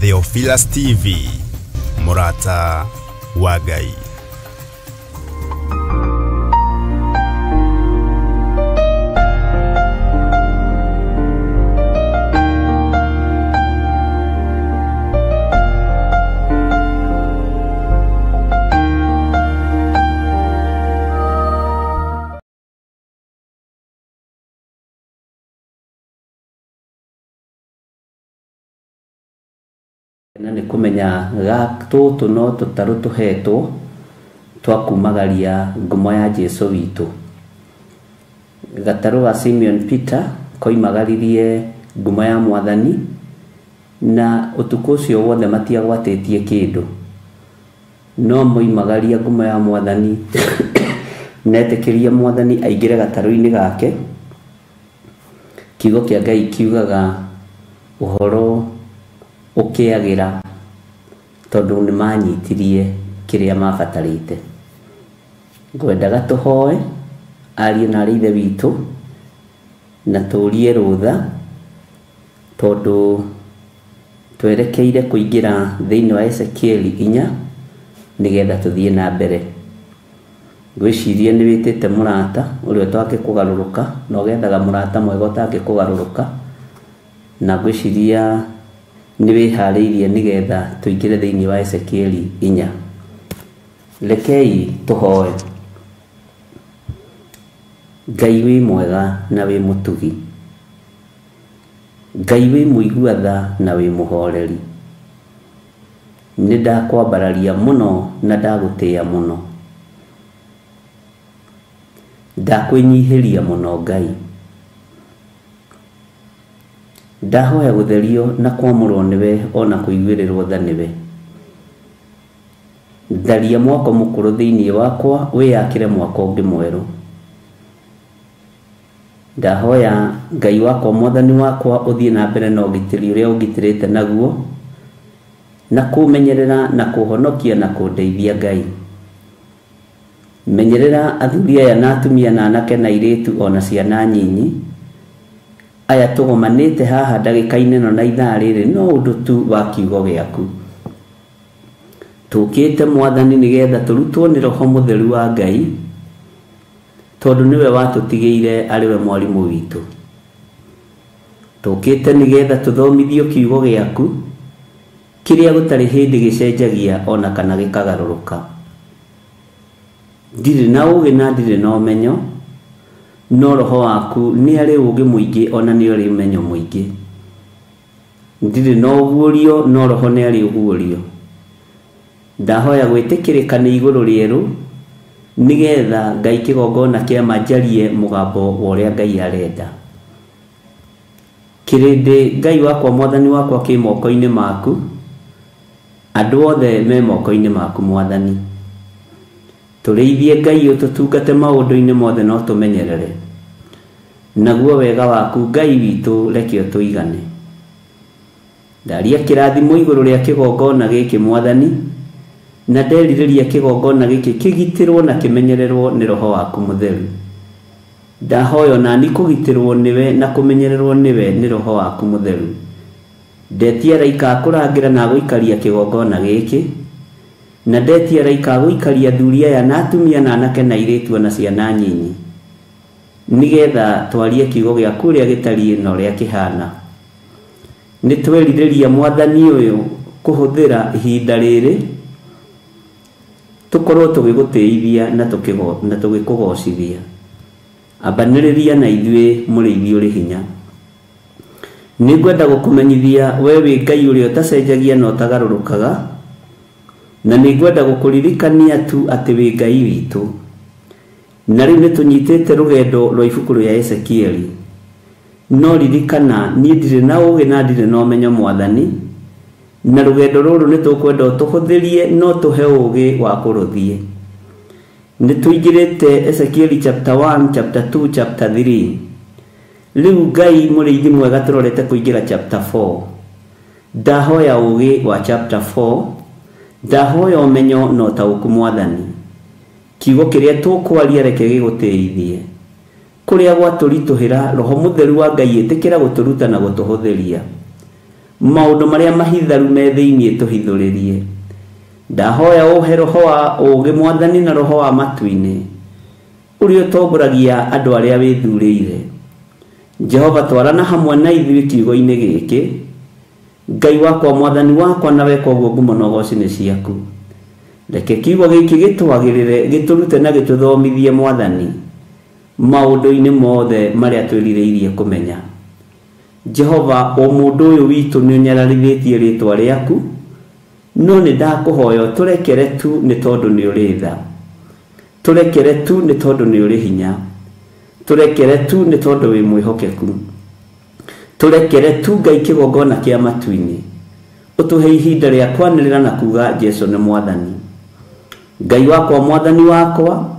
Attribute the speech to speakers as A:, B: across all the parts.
A: Theophilus TV, mũrata wa Ngai.
B: Na nĩ kũmenya tũtũ no tũtarũ tũhetwo twa kumagaria ngumo ya Jesu witũ. Gatarũ ga Simeon Peter koimagaririe ngumo ya Mwathani, na ũtukũ ũcio wothe matiagwatĩtie kĩndũ, no moimagaria ngumo ya Mwathani metĩkĩria Mwathani aingĩre gatarũ-inĩ gake. Kiugo kĩa Ngai kiugaga ũhoro ũkĩagĩra tondũ nĩ manyitirie kĩrĩa mabatarĩte. Ngwendaga tũhoe ariũ na arĩ ithe witũ na tũrie rũtha tondũ twerekeire kũingĩra thĩinĩ wa Ezekieli 4 nĩgetha tũthiĩ na mbere. Ngwĩciria nĩ wĩtĩte mũrata ũrĩa ũtangĩkũgarũrũka, na ũgethaga mũrata mwega ũtangĩkũgarũrũka, na ngwĩciria nĩ wĩharĩirie nĩgetha tũingĩre thĩinĩ wa Ezekieli 4. Rekei tũhoe. Ngai wĩ mwega na wĩ mũtugi, Ngai wĩ mũigua tha na wĩ mũhoreri, nĩ ndakwambararia mũno na ndagũtĩĩa mũno, ndakwĩnyihĩria mũno Ngai. Ndahoya gũtherio na kwamũrwo nĩwe ona kũiguĩrĩrwo tha nĩwe. Tharia mwako mũkũrũ thĩinĩ wakwa, wĩyakĩre mwako ũngĩ mwerũ. Ndahoya Ngai wakwa Mwathani wakwa ũthiĩ na mbere na ũgitĩri ũrĩa ũngitĩrĩte naguo, na kũmenyerera na kũhonokia na kũndeithia Ngai. Menyerera athuri aya na atumia na anake na airĩtu ona ciana nyinyi aya tũgomanĩte haha ndagĩka-inĩ ĩno na ithaa rĩrĩ no ũndũ tu wa kiugo gĩaku. Tũkĩte Mwathani nĩgetha tũrutwo nĩ Roho Mũtheru wa Ngai, tondũ nĩwe watũtigĩire arĩ we mwarimũ witũ. Tũkĩte nĩgetha tũthomithio kiugo gĩaku kĩrĩa gũtarĩ hĩndĩ gĩcenjagia ona kana gĩkagarũrũka. Ndirĩ na ũũgĩ na ndirĩ na ũmenyo, no Roho waku nĩ arĩ ũũgĩ mũingĩ ona nĩ arĩ ũmenyo mũingĩ. Ndirĩ na ũguũrio, no Roho nĩ arĩ ũguũrio. Ndahoya gwĩtĩkĩrĩka nĩ igũrũ rĩerũ nĩgetha Ngai kĩgongona kĩa ma njarie mũgambo wa ũrĩa Ngai arenda. Kĩrĩndĩ Ngai wakwa Mwathani wakwa kĩ moko-inĩ maku, andũ othe me moko-inĩ maku Mwathani. Tũrĩithie Ngai ũtũtungate maũndũ-inĩ mothe no tũmenyerere, naguo wega waku Ngai witũ reke ũtũigane. Ndaria kĩrathimo igũrũ rĩa kĩgongona gĩkĩ Mwathani, na nderirĩria kĩgongona gĩkĩ kĩgitĩrwo na kĩmenyererwo nĩ Roho waku Mũtheru. Ndahoya nani kũgitĩrwo nĩwe na kũmenyererwo nĩwe nĩ Roho waku Mũtheru. Ndetia araika a kũrangĩra na gũikaria kĩgongona gĩkĩ, na ndetia araika a gũikaria athuri aya na atumia na anake na airĩtu na ciana nyinyi, nĩgetha twarie kiugo gĩaku ũrĩa gĩtariĩ na ũrĩa kĩhana. Nĩ twerirĩria Mwathani ũyũ kũhũthĩra ihinda rĩrĩ tũkorwo tũgĩgũtĩithia na tũgĩkũgocithia. Ambanĩrĩria na ithuĩ mũrĩithi ũrĩ hinya. Nĩngwenda gũkũmenyithia we wĩ Ngai ũrĩa ũtacenjagia na ũtagarũrũkaga, na nĩngwenda gũkũririkania tu atĩ wĩ Ngai witũ. Na rĩu nĩtũnyitĩte rũgendo rwa ibuku rĩa Ezekieli. No ririkana niĩ ndirĩ na ũũgĩ na ndirĩ na ũmenyo Mwathani, na rũgendo rũrũ nĩtũkwenda ũtũhũthĩrie no tũhe ũũgĩ wa kũrũthiĩ. Nĩtũingĩrĩte Ezekieli chapter 1, chapter 2, chapter 3. Rĩu Ngai mũrĩithi mwega tũrorete kũingĩra chapter 4. Ndahoya ũũgĩ wa chapter 4, ndahoya ũmenyo na ũtaũku Mwathani. Kiugo kĩrĩa tũkwaria reke gĩgũtĩithie. Kũrĩa gwatũritũhĩra Roho Mũtheru wa Ngai ĩtĩkĩra gũtũruta na gũtũhũthĩria. Maũndũ marĩa mahitharu me thĩinĩ tũhithũrĩrie. Ndahoya ũhe roho wa ũũgĩ Mwathani na roho wa matu-inĩ ũrĩa ũtongoragia andũ arĩa wĩthurĩire. Jehova twarana hamwe na ithuĩ kiugo-inĩ gĩkĩ. Ngai wakwa Mwathani wakwa na weka ũguo ngumo na ũgooci nĩ ciaku. Reke kiugo gĩkĩ gĩtwagĩrĩre, gĩtũrute na gĩtũthomithie Mwathani maũndũ-inĩ mothe marĩa twĩrirĩirie kũmenya. Jehova, o mũndũ ũyũ witũ nĩ ũnyararithĩtie rĩtwa rĩaku, no nĩ ndakũhoya ũtũrekere tu nĩ tondũ nĩ ũrĩ tha. Tũrekere tu nĩ tondũ nĩ ũrĩ hinya. Tũrekere tu nĩ tondũ wĩ mwĩhokeku. Tũrekere tu Ngai kĩgongona kĩa matu-inĩ. Ũtũhe ihinda rĩa kwanĩrĩra na kuga Jesu nĩ Mwathani. Ngai wakwa Mwathani wakwa,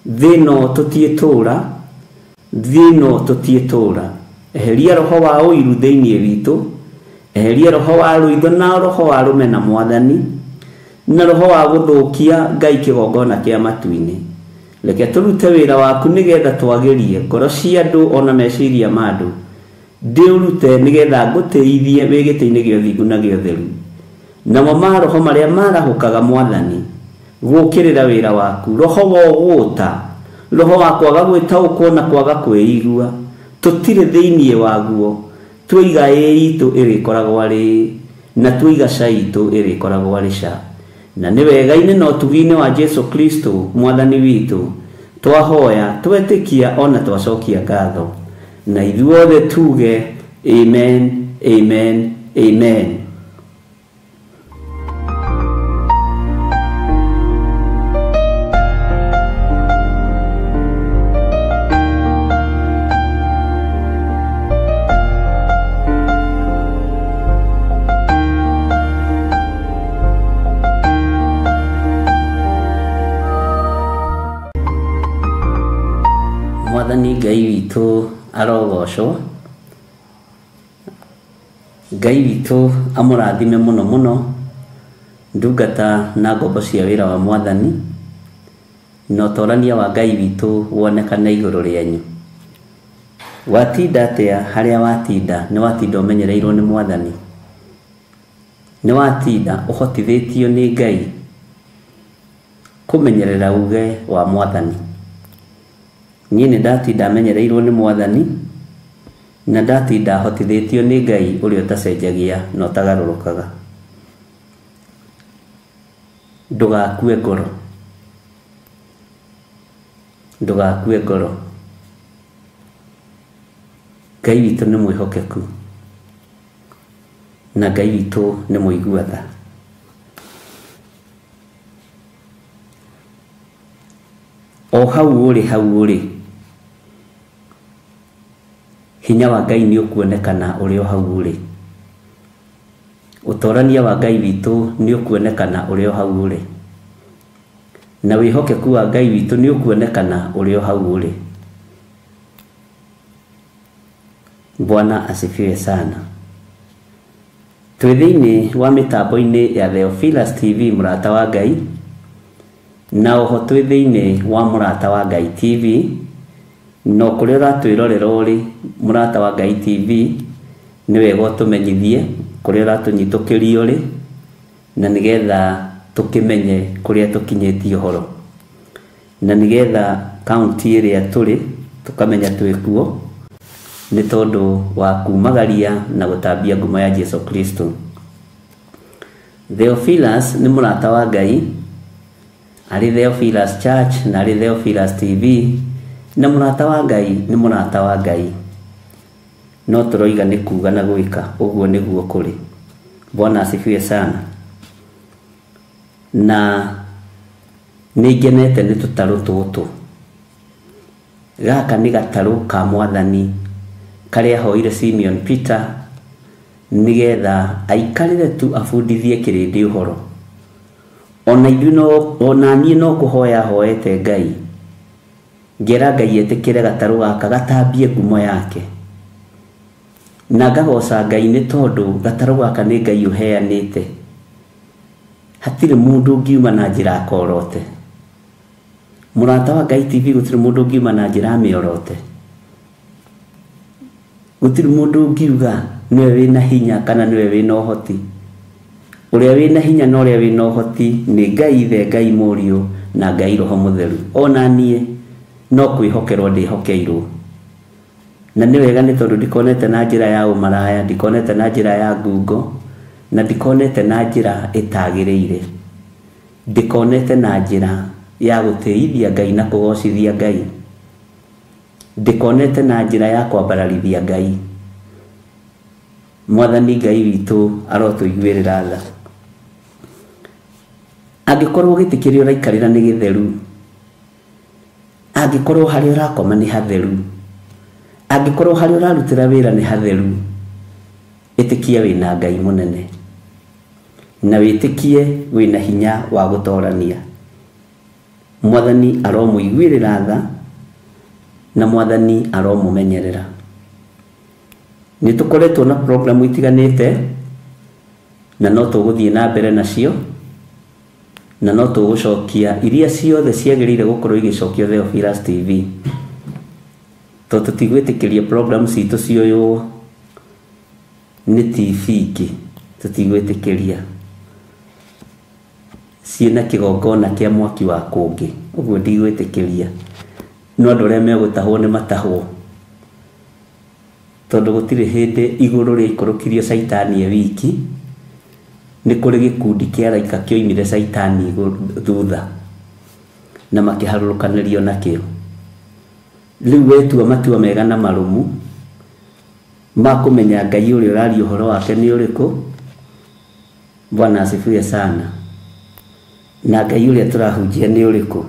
B: thĩ ĩno tũtiĩtũũra, thĩ ĩno tũtiĩtũũra. Eheria roho wa ũiru thĩinĩ witũ, eheria roho wa rũitho na roho wa rũmena Mwathani, na roho wa gũthũkia Ngai kĩgongona kĩa matu-inĩ. Reke tũrute wĩra waku nĩgetha twagĩrie ngoro cia andũ ona meciria ma andũ. Ndĩũrute nĩgetha ngũtĩithie wĩ gĩtĩ-inĩ gĩa ũthingu na gĩa ũtheru. Namo maroho marĩa marahũkaga Mwathani gũkĩrĩra wĩra waku, roho wa ũgũta, roho wa kwaga gwĩtaũkwo na kwaga kwĩigua, tũtirĩ thĩinĩ waguo. Twiga ĩ itũ ĩrĩkoragwo arĩ na twiga ca itũ ĩrĩkoragwo arĩ ca. Na nĩ wega-inĩ na ũtugi-inĩ wa Jesu Kristo Mwathani witũ twahoya, twetĩkia ona twacokia ngatho. Na ithuothe tuge amen, amen, amen. Mwathani Ngai witũ arogocwo. Ngai witũ amũrathime mũno mũno ndungata na ngombo cia wĩra wa Mwathani, na ũtorania wa Ngai witũ wonekane igũrũ rĩanyu. Watinda atĩa harĩa watinda? Nĩ watinda ũmenyereirwo nĩ Mwathani? Nĩ watinda ũhotithĩtio nĩ Ngai kũmenyerera uge wa Mwathani? Niĩ nĩ ndatinda menyereirwo nĩ Mwathani na ndatinda hotithĩtio nĩ Ngai ũrĩa ũtacenjagia na ũtagarũrũkaga. Ndũgakue ngoro, ndũgakue ngoro. Ngai witũ nĩ mwĩhokeku na Ngai witũ nĩ mũigua tha. O hau ũrĩ, hau ũrĩ, hinya wa Ngai nĩ ũkuonekana ũrĩ o hau ũrĩ. Ũtorania wa Ngai witũ nĩ ũkuonekana ũrĩ o hau ũrĩ. Na wĩhokeku wa Ngai witũ nĩ ũkuonekana ũrĩ o hau ũrĩ. Bwana asifiwe sana. Twĩ thĩinĩ wa mĩtambo-inĩ ya Theophilus TV mũrata wa Ngai, na oho twĩ thĩinĩ wa mũrata wa Ngai TV. No kũrĩa ũratwĩrorera ũrĩ mũrata wa Ngai TV, nĩ wega ũtũmenyithie kũrĩa ũratũnyitũkĩria ũrĩ, na nĩgetha tũkĩmenye kũrĩa tũkinyĩtie ũhoro, na nĩgetha kaunti ĩrĩa tũrĩ tũkamenya twĩ kuo, nĩ tondũ wa kumagaria na gũtambia ngumo ya Jesu Kristo. Theophilus nĩ mũrata wa Ngai, arĩ Theophilus Church na arĩ Theophilus TV, na mũrata wa Ngai nĩ mũrata wa Ngai. No tũroiga nĩ kuga na gwĩka, ũguo nĩguo kũrĩ. Bwana asifiwe sana. Na nĩ ngenete nĩ tũtarũ tũtũ. Gaka nĩ gatarũ ka Mwathani karĩa ahoire Simeon Peter nĩgetha aikarĩre tu abundithie kĩrĩndĩ ũhoro. Ona ithuĩ no, ona niĩ no kũhoya hoete Ngai, ngera Ngai etĩkĩre gatarũ gaka gatambie ngumo yake. Na ngagoca Ngai nĩ tondũ gatarũ gaka nĩ Ngai ũheanĩte. Hatirĩ mũndũ ũngiuma na njĩra akorote. Mũrata wa Ngai TV, gũtirĩ mũndũ ũngiuma na njĩra amĩorote. Gũtirĩ mũndũ ũngiuga Nĩwe wĩna hinya kana nĩwe wĩna ũhoti? Ũrĩa wĩna hinya na ũrĩa wĩna ũhoti nĩ Ngai Ithe, Ngai Mũriũ na Ngai Roho Mũtheru. Ona niĩ no kwĩhokerwo ndĩhokeirwo. Na nĩ wega nĩ tondũ ndikonete na njĩra ya ũmaraya, ndikonete na njĩra ya ngungo, na ndikonete na njĩra ĩtagĩrĩire. Ndikonete na njĩra ya gũtĩithia Ngai na kũgocithia Ngai. Ndikonete na njĩra ya kwambararithia Ngai. Mwathani Ngai witũ arotũiguĩrĩra tha. Angĩkorwo gĩtĩ kĩrĩa ũraikarĩra nĩ gĩtheru, angĩkorwo harĩa ũrakoma nĩ hatheru, angĩkorwo harĩa ũrarutĩra wĩra nĩ hatheru, ĩtĩkia wĩna Ngai mũnene na wĩtĩkie wĩna hinya wa gũtorania. Mwathani aromũiguĩrĩra tha na Mwathani aromũmenyerera. Nĩ tũkoretwo na programu itiganĩte na no tũgũthiĩ na mbere nacio, na no tũgũcokia iria ciothe ciagĩrĩire gũkorwo igĩcokio Theophilus TV, tondũ tũtigwĩtĩkĩria programu citũ cioywo nĩ TV ingĩ, tũtigwĩtĩkĩria ciĩna kĩgongona kĩa mwaki wa kũngĩ, ũguo ndigwĩtĩkĩria. No andũ arĩa megũtahwo nĩ matahwo, tondũ gũtirĩ hĩndĩ igũrũ rĩaikũrũkirio caitani e wiki. Nĩ kũrĩ gĩkundi kĩa araika kĩoimire caitani thutha na makĩharũrũkanĩrio nakĩo. Rĩu wetua matua mega na marũmu ma kũmenya Ngai ũrĩa ũraria ũhoro wake nĩ ũrĩkũ. Bwana asifiwe sana. Na Ngai ũrĩa tũrahunjia nĩ ũrĩkũ.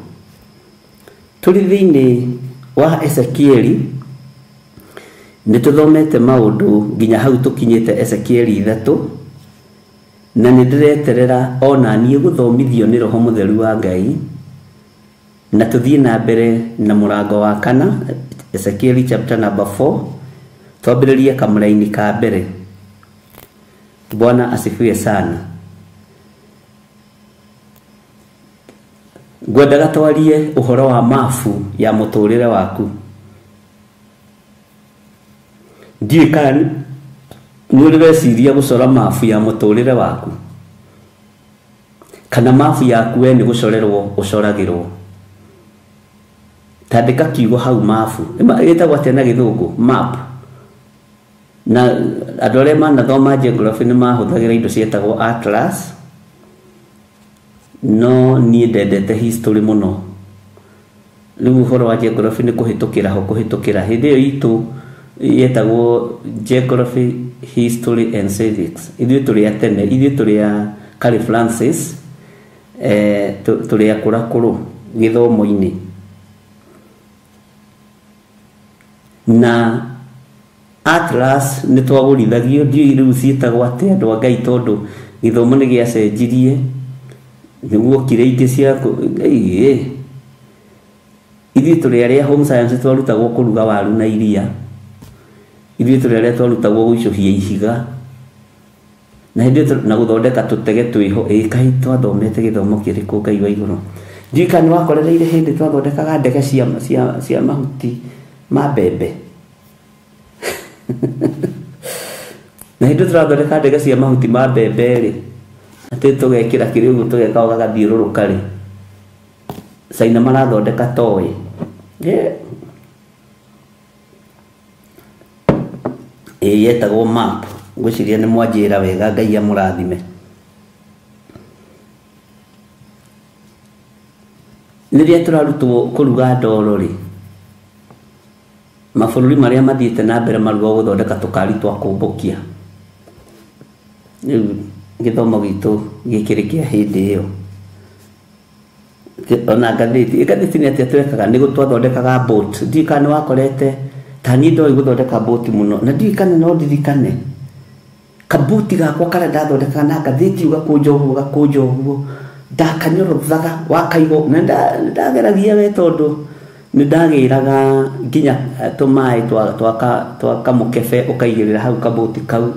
B: Tũrĩ thĩinĩ wa Ezekieli nĩ tũthomete maũndũ nginya hau tũkinyĩte Ezekieli 3, na nĩ ndĩreterera ona niĩ gũthomithio nĩ Roho Mũtheru wa Ngai, na tũthiĩ na mbere na mũrango wa 4, Ezekieli chapter number 4, twambĩrĩrie kamũraini ka mbere. Bwana asifiwe sana. Ngwendaga twarie ũhoro wa mabu ya mũtũrĩre waku. Ndiũĩ kana nĩ ũrĩ weciria gũcora mabu ya mũtũrĩre waku, kana mabu yaku we nĩ gũcorerwo ũcoragĩrwo. Tandĩka kiugo hau mabu, ĩtagwo atĩa na gĩthũngũ? Map. Na andũ arĩa manathoma geography nĩ mahũthagĩra indo cietagwo atlas, no niĩ ndendete history mũno. Rĩu ũhoro wa geography nĩ kũhĩtũkĩra ho kũhĩtũkĩra. Hĩndĩ ĩyo itũ yetagwo geography, history and civics. Ithuĩ tũrĩ a tene, ithuĩ tũrĩ a Carl Francis, tũrĩ akũrakũrũ gĩthomo-inĩ. Na atlas nĩ twagũrithagio, ndiũĩ rĩu ciĩtagwo atĩa andũ a Ngai, tondũ gĩthomo nĩ gĩacenjirie, nĩguokire ingĩ cia ithuĩ tũrĩ arĩa home science twarutagwo kũruga waru na iria, ithuĩ tũrĩ arĩa twarutagwo gũicũhia ihiga na hĩndĩ na gũthondeka tũtege twĩho. Ĩ kaĩ twathomete gĩthomo kĩrĩkũ Ngai wa igũrũ? Ndiũĩ kana nĩ wakorereire hĩndĩ twathondekaga ndege cia mahuti ma mbembe. Na hĩndĩ tũrathondeka ndege cia mahuti ma mbembe rĩ, atĩ tũgekĩra kĩrĩa ũguo tũgeka gũgathiũrũrũka rĩ, Caina marathondeka toy. Ĩ yetagwo map. Ngwĩciria nĩ mwanjĩra wega, Ngai amũrathime. Rĩrĩa tũrarutwo kũruga ndoro rĩ, mabũrũri marĩa mathiĩte na mbere marugagwo gũthondeka tũkari twa kũmbũkia. Rĩu gĩthomo gitũ gĩkĩrĩ kĩa hĩndĩ ĩyo. Ona ngathĩti, ngathĩti nĩ atĩa twekaga? Nĩ twathondekaga boat. Ndiũĩ kana nĩ wakorete, ta niĩ ndoĩ gũthondeka boat mũno, na ndiũĩ kana no ndirikane kabuti gakwa karĩa ndathondekaga na ngathĩti ũgakũnja ũguo gakũnja ũguo, ndakanyorothaga wakaigwo, na ndageragia we tondũ nĩ ndagĩraga nginya tũmaĩ twa kamũkebe ũkaigĩrĩra hau kabuti kau,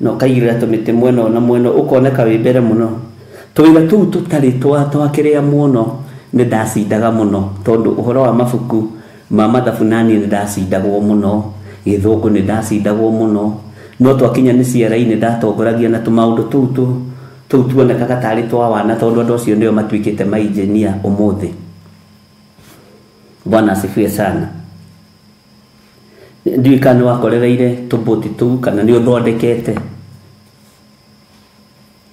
B: na ũkaigĩrĩra tũmĩtĩ mwena na mwena, ũkoneka wĩ mbere mũno. Tũwĩra tũu tũtarĩ twa kĩrĩa mũno nĩ ndacindaga mũno, tondũ ũhoro wa mabuku ma mathabu naniĩ nĩ ndacindagwo mũno, gĩthũngũ nĩ ndacindagwo mũno, No twakinya nĩ ciara-inĩ ndatongoragia na tũmaũndũ tũu tũu tuonekaga tarĩ twa wana tondũ andũ acio nĩo matuĩkĩte mainjinia ũmũthĩ. Bwana asifiwe sana. Ndiũĩ kana nĩ wakorereire tũbũti tũu kana nĩ ũthondekete.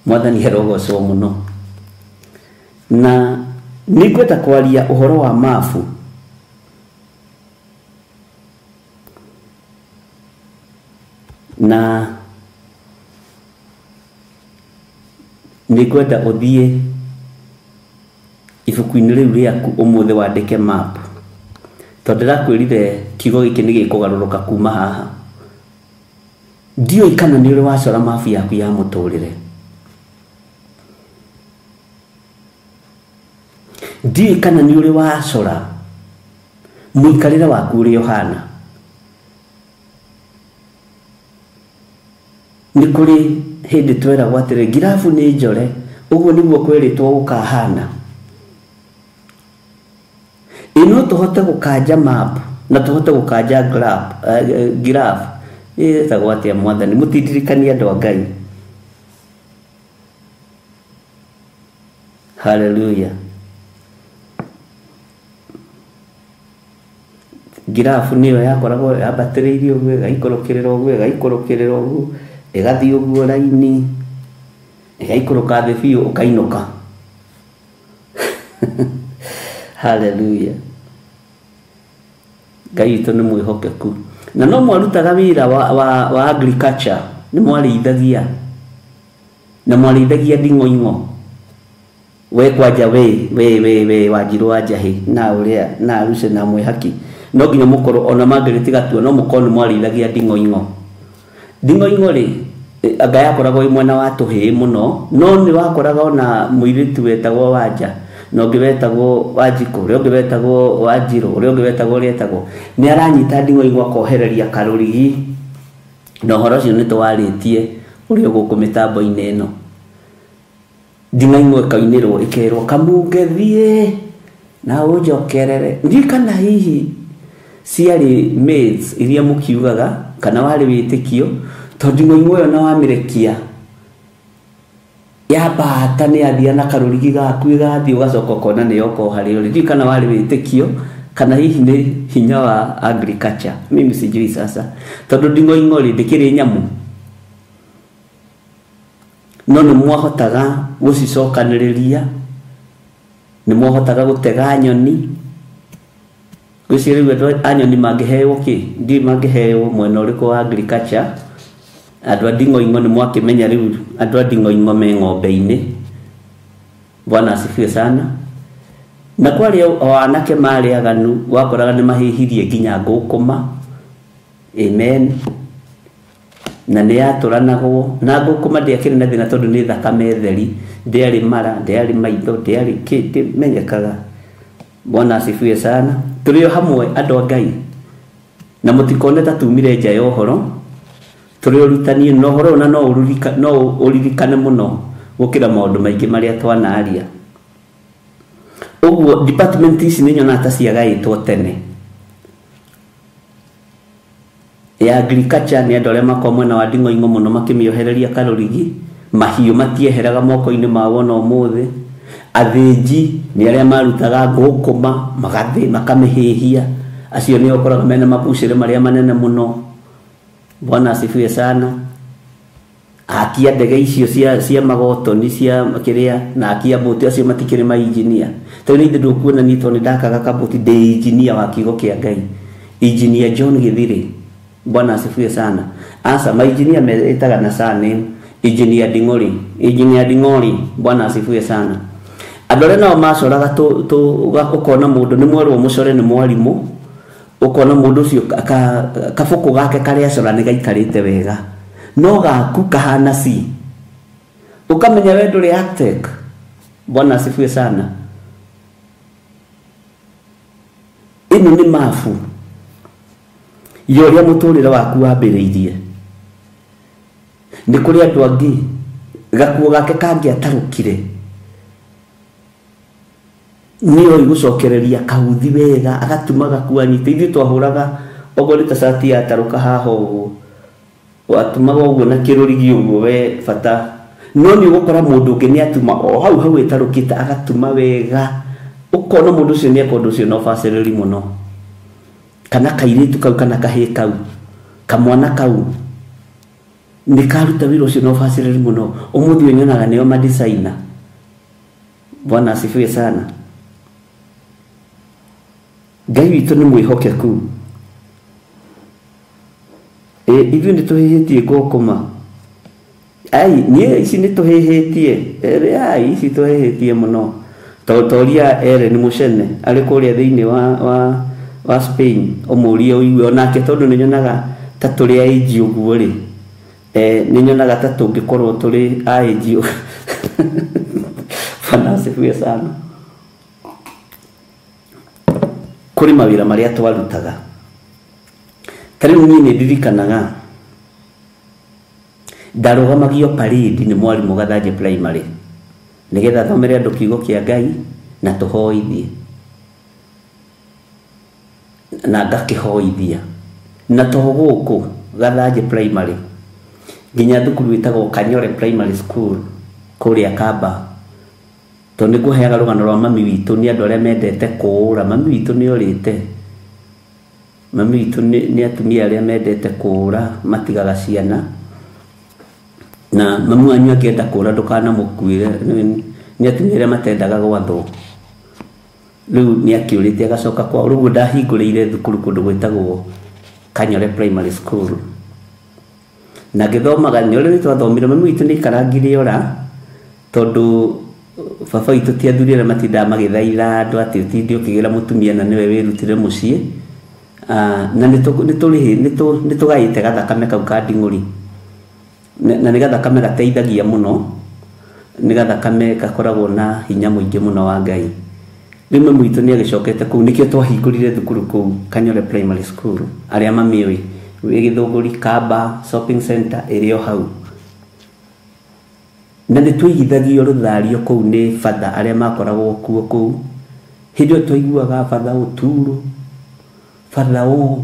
B: Mwathani arogocwo mũno. Na nĩngwenda kwaria ũhoro wa mabu. Na nĩngwenda ũthiĩ ibuku-inĩ rĩu rĩaku ũmũthĩ wandĩke map, tondũ ndĩrakwĩrire kiugo gĩkĩ nĩ gĩkũgarũrũka kuma haha. Ndiũĩ kana nĩ ũrĩ wacora mabu yaku ya mũtũrĩre. Ndiũĩ kana nĩ ũrĩ wacora mũikarĩre waku ũrĩa ũhana. Nĩ kũrĩ hĩndĩ tweragwo atĩrĩ ngirabu nĩ njore, ũguo nĩguo kwĩrĩtwo gũkahana. Ĩ no tũhote gũkanja map na tũhote gũkanja graph ĩtagwo atĩa mwathani, mũtindirikanie andũ a Ngai. Hallelujah. Ngirabu nĩyo yakoragwo yambatĩrĩirie ũguo, ĩgaikũrũkĩrĩra ũguo, ĩgaikũrũkĩrĩra ũguo, ĩgathiĩ ũguo raini, ĩgaikũrũka thĩ biũ ũkainũka. Hallelujah. Ngai witũ nĩ mwĩhokeku. Na no mwarutaga wĩra wa agriculture, nĩ mwarĩithagia. Na mwarĩithagia nding'oing'o. We kwanja we we we we Wanjirũ wa Njahĩ na ũrĩa na Aruce na Mwĩhaki, no nginya mũkorwo ona mangĩrĩtiga no mũkorwo nĩ mwarĩithagia nding'oing'o. Nding'oing'o rĩ, anga yakoragwo ĩ mwena wa tũhĩĩ mũno, no nĩ wakoraga ona mũirĩtu wetagwo Wanja, na ũngĩ wetagwo Wanjikũ, ũrĩa ũngĩ wetagwo Wanjirũ, ũrĩa ũngĩ wetagwo ũrĩa etagwo, nĩ aranyita nding'oing'o akohereria karũrigi. Na ũhoro ũcio nĩ tũwarĩtie ũrĩa gũkũ mĩtambo-inĩ ĩno. Nding'oing'o ĩkainĩrwo ĩkerwo kamunge thiĩ na ũnjokerere. Ndiũĩ kana hihi ciarĩ maids iria mũkiugaga kana warĩ wĩtĩkio, tondũ nding'oing'o ĩyo na wamĩrekia yambata nĩ yathia na karũrigi gaku ĩgathiĩ ũgacoka ũkona nĩ yoka o harĩa ũrĩ. Ndiũĩ kana warĩ wĩtĩkio kana hihi nĩ hinya wa agriculture, mimi sijui sasa, tondũ nding'oing'o rĩ ndĩkĩrĩ nyamũ, no nĩ mwahotaga gũcicokanĩrĩria, nĩ mwahotaga gũtega nyoni. Ngwĩciria rĩu andũ a nyoni mangĩheo kĩ, ndiũĩ mangĩheo mwena ũrĩkũ wa agriculture. Andũ a nding'oing'o nĩ mwakĩmenya rĩu andũ a nding'oing'o me ng'ombe-inĩ. Bwana asifiwe sana. Na kwarĩ o anake marĩ aganu, wakoraga nĩ mahĩhirie nginya ngũkũma. Amen. Na nĩ yatũranagwo na ngũkũma ndĩakĩrĩ na thĩna tondũ nĩ thakame theri, ndĩarĩ mara, ndĩarĩ maitho, ndĩarĩ kĩ, ndĩmenyekaga. Bwana asifiwe sana. Tũrĩ o hamwe andũ a Ngai, na mũtikone ta tumire nja ya ũhoro, tũrĩ ũrutani na ũhoro na no ũririkane mũno gũkĩra maũndũ maingĩ marĩa twanaria. Ũguo department ici nĩ nyonaga ta ciagaĩtwo tene. Ya agriculture nĩ andũ arĩa makoragwo mwena wa nding'oing'o mũno makĩmĩohereria karũrigi, mahiũ matieheraga moko-inĩ mao ona ũmũthĩ. Athĩnji nĩ arĩa marutaga ngũkũma magathĩ makamĩhĩhia, acio nĩo ũkoraga mena mabucĩrĩ marĩa manene mũno. Bwana asifiwe sana. Akia ndege icio cia magotoni cia kĩrĩa na akia mbũti acio matikĩrĩ ma engineer. Tondũ ithe ndũkuona niĩ tondũ nĩndakaga kabũti, ndĩ engineer wa kiugo kĩa Ngai, Engineer John Githiri. Bwana asifiwe sana. Asa ma engineer metaga na surname Engineer Ding'ori, Engineer Ding'ori. Bwana asifiwe sana. Andũ arĩa nao macoraga ũkona mũndũ nĩ mwerwo mũcore nĩ mwarimũ, ũkona mũndũ ũcio kabũkũ gake karĩa acora nĩ gaikarĩte wega, no gaku kahana C, ũkamenya we ndũrĩ Arctic. Bwana asifiwe sana. Ĩno nĩ mabu ya ũrĩa mũtũrĩre waku wambĩrĩirie. Nĩ kũrĩ andũ angĩ gakuo gake kangĩatarũkire nĩ oĩ gũcokereria kauthi wega, agatuma gakuo anyite. Ithuĩ twahũraga okorwo nĩ ta cati yatarũka haha ũguo, Watumaga ũguo na kĩrũrigi ũguo we bata. No nĩ ũgũkora mũndũ ũngĩ nĩ atuma o hau hau ĩtarũkĩte agatuma wega. Ũkona mũndũ ũcio nĩ eka ũndũ ũcio na ũbacĩrĩri mũno. Kana kairĩtu kau kana kahĩĩ kau, kamwana kau nĩ karuta wĩra ũcio na ũbacĩrĩri mũno. Ũmũthĩ ũyũ nyonaga nĩo ma-designer. Bwana asifiwe sana. Ngai witũ nĩ mwĩhokeku. Ithuĩ nĩ tũhĩhĩtie ngũkũma. Ai, niĩ ici nĩ tũhĩhĩtie. Ai, ici tũhĩhĩtie mũno. Toria ere nĩ mũcene arĩ kũrĩa thĩinĩ wa Spain ũmũrie ũigue onake tondũ nĩ nyonaga ta tũrĩ aĩnji ũguo rĩ. Nĩ nyonaga ta tũngĩkorwo tũrĩ aĩnji. Bwana asifiwe sana. Kũrĩ mawĩra marĩa twarutaga. Ta rĩu niĩ nĩ ndirikanaga ndarũgamagio parade nĩ mwarimũ Gathanjĩ Primary nĩgetha thomere andũ kiugo kĩa Ngai na tũhoithie na ngakĩhoithia. Na to gũkũ Gathanjĩ Primary nginya thukuru ĩtagwo Kanyore Primary School kũrĩa Kamba. Tondũ nĩ ngũheaga rũgano rwa mami witũ nĩ andũ arĩa mendete kũũra. Mami witũ nĩ orĩte. Mami witũ nĩ atumia arĩa mendete kũũra matigaga ciana. Na mami wanyu angĩenda kũũra ndũkanamũkuĩre, nĩ atumia arĩa matendaga gwathwo. Rĩu nĩ akĩũrĩte agacoka kwao. Rĩu ndahingũrĩire thukuru kũndũ gwĩtagwo Kanyore Primary School. Na ngĩthomaga nĩ ũrĩa twathomire mami witũ nĩ aikarangire ora tondũ baba witũ ti athuri arĩa matindaga magĩthaitha andũ atĩ ũtinde ũkĩgĩra mũtumia na nĩwe wĩrutire mũciĩ. Na nĩ tũgaĩte gathakame kau ka nding'ũri. Na nĩ gathakame gateithagia mũno, nĩ gathakame gakoragwo na hinya mũingĩ mũno wa Ngai. Rĩu mami witũ nĩ agĩcokete kũu, nĩkĩo twahingũrire thukuru kũu Kanyore Primary School, arĩa mamĩũĩ wĩ Gĩthũngũri Kamba Shopping Center ĩrĩ o hau. Na nĩ twaigithagio rũthario kũu nĩ batha arĩa makoragwo kuo kũu. Hĩndĩ ĩyo twaiguaga batha ũturo, batha ũũ,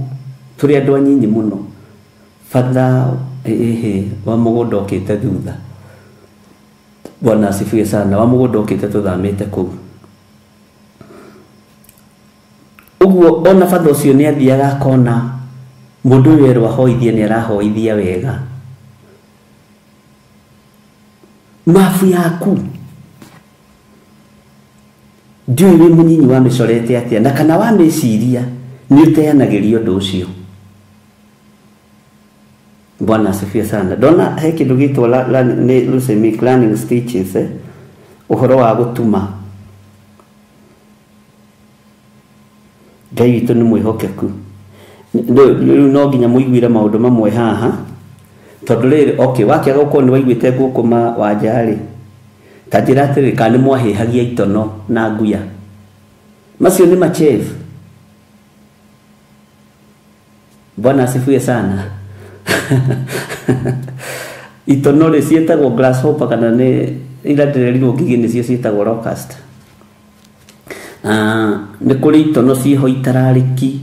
B: tũrĩ andũ anyinyi mũno. Batha wa mũgũnda ũkĩte thutha. Bwana asifiwe sana. Wa mũgũnda ũkĩte tũthamĩte kũu. Ũguo ona batha ũcio nĩ athiaga akona mũndũ ũyũ erwo ahoithie nĩ arahoithia wega. Mabu yaku ndiũĩ wĩ mũnyinyi wamĩcorete atĩa na kana wamĩciria nĩ ũteanagĩria ũndũ ũcio. Bwana asifiwe sana. Ndona he kĩndũ gĩtwo learning stitches, ũhoro wa gũtuma. Ngai witũ nĩ mwĩhokeku. Rĩu no nginya mũiguire maũndũ mamwe haha tondũ rĩrĩ, okay, wakĩaga gũkorwo nĩ waiguĩte ngũkũma wanja rĩ, ta njĩra atĩrĩrĩ, kana nĩ mwahĩhagia itono na nguya. Macio nĩ machef. Bwana asifiwe sana. Itono rĩ ciĩtagwo grasshopper kana nĩ ira ndĩrerirwo ngigĩ nĩcio ciĩtagwo locust. Nĩ kũrĩ itono ciĩho itararĩki,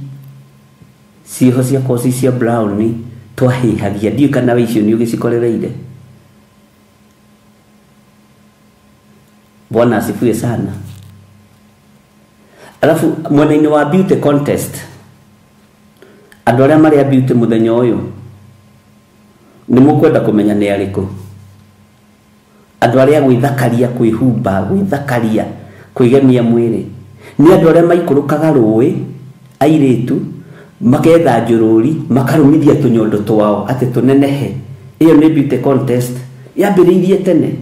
B: ciĩho ciakorwo ci cia brown twahĩhagia. Ndiũĩ kana we icio nĩ ũgĩcikorereire. Bwana asifiwe sana. Alafu mwena-inĩ wa beauty contest, andũ arĩa marĩ a beauty mũthenya ũyũ nĩ mũkwenda kũmenya nĩ arĩkũ. Andũ arĩa gwĩthakaria, kwĩhumba, gwĩthakaria, kwĩgemia mwĩrĩ nĩ andũ arĩa maikũrũkaga rũĩ, airĩtu maketha njũrũri, makarũmithia tũnyondo twao atĩ tũnenehe. Ĩyo nĩ beauty contest yambĩrĩirie tene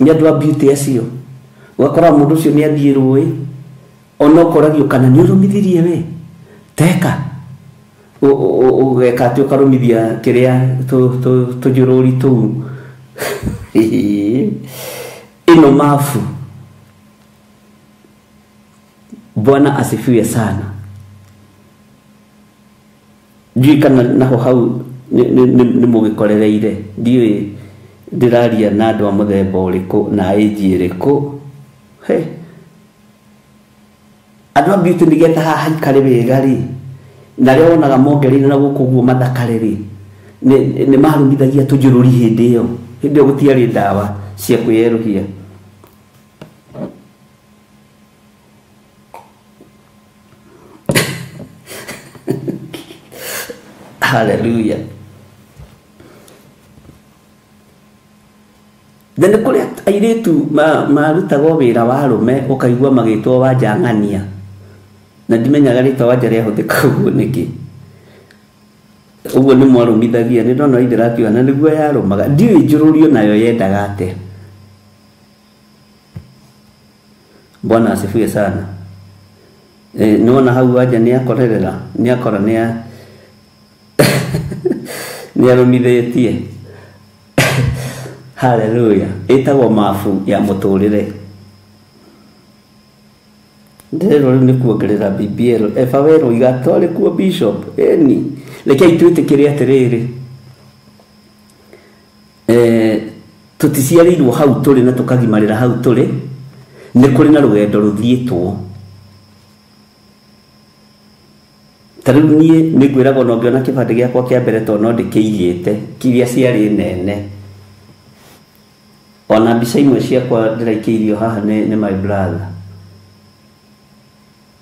B: nĩ andũ a beauty acio. Ũgakora mũndũ ũcio nĩ athiĩ rũĩ, ona ũkoragio kana nĩ ũrũmithirie we teka ũgeka atĩ ũkarũmithia kĩrĩa tũnjũrũri tũu. Ĩno mabu. Bwana asifiwe sana. Ndiũĩ kana naho hau nĩ mũgĩkorereire. Ndiũĩ ndĩraria na andũ a mũthemba ũrĩkũ na age ĩrĩkũ. He. Andũ a beauty nĩgetha haha haikare wega rĩ, na arĩa wonaga mongereire na gũkũ ũguo mathakare rĩ, Nĩ marumithagia tũnjũrũri hĩndĩ ĩyo. Hĩndĩ ĩyo gũtiarĩ ndawa cia kwĩyerũhia. Hallelujah. Na nĩ kũrĩ airĩtu marutagwo wĩra wa arũme ũkaigua magĩtwo wanjang'ania. Na ndimenyaga rĩtwa wanja rĩahũthĩka ũguo nĩkĩ. Ũguo nĩ mwarũmithagia, nĩ ndona ithe rakiuga na nĩguo yarũmaga. Ndiũĩ njũrũrio nayo yendaga atĩa. Bwana asifiwe sana. Nĩwona hau wanja nĩakorerera, nĩakora nĩarũmithĩtie. Hallelujah. Ĩtagwo mabu ya mũtũrĩre. Ndĩrerwo rĩu nĩ kuongerera BBL. Eba werũ iga twarĩ kuo bishop. Ĩni. Rekei twĩtĩkĩre atĩrĩrĩ. Tũticiarĩirwo hau tũrĩ na tũkagimarĩra hau tũrĩ. Nĩ kũrĩ na rũgendo rũthiĩtwo. Ta rĩu niĩ nĩ ngwĩragwo no ngĩona kĩbandĩ gĩakwa kĩa mbere tondũ no ndĩkĩigĩte kiria ciarĩ nene. Ona mbica imwe ciakwa ndĩraikĩirio haha nĩ my brother.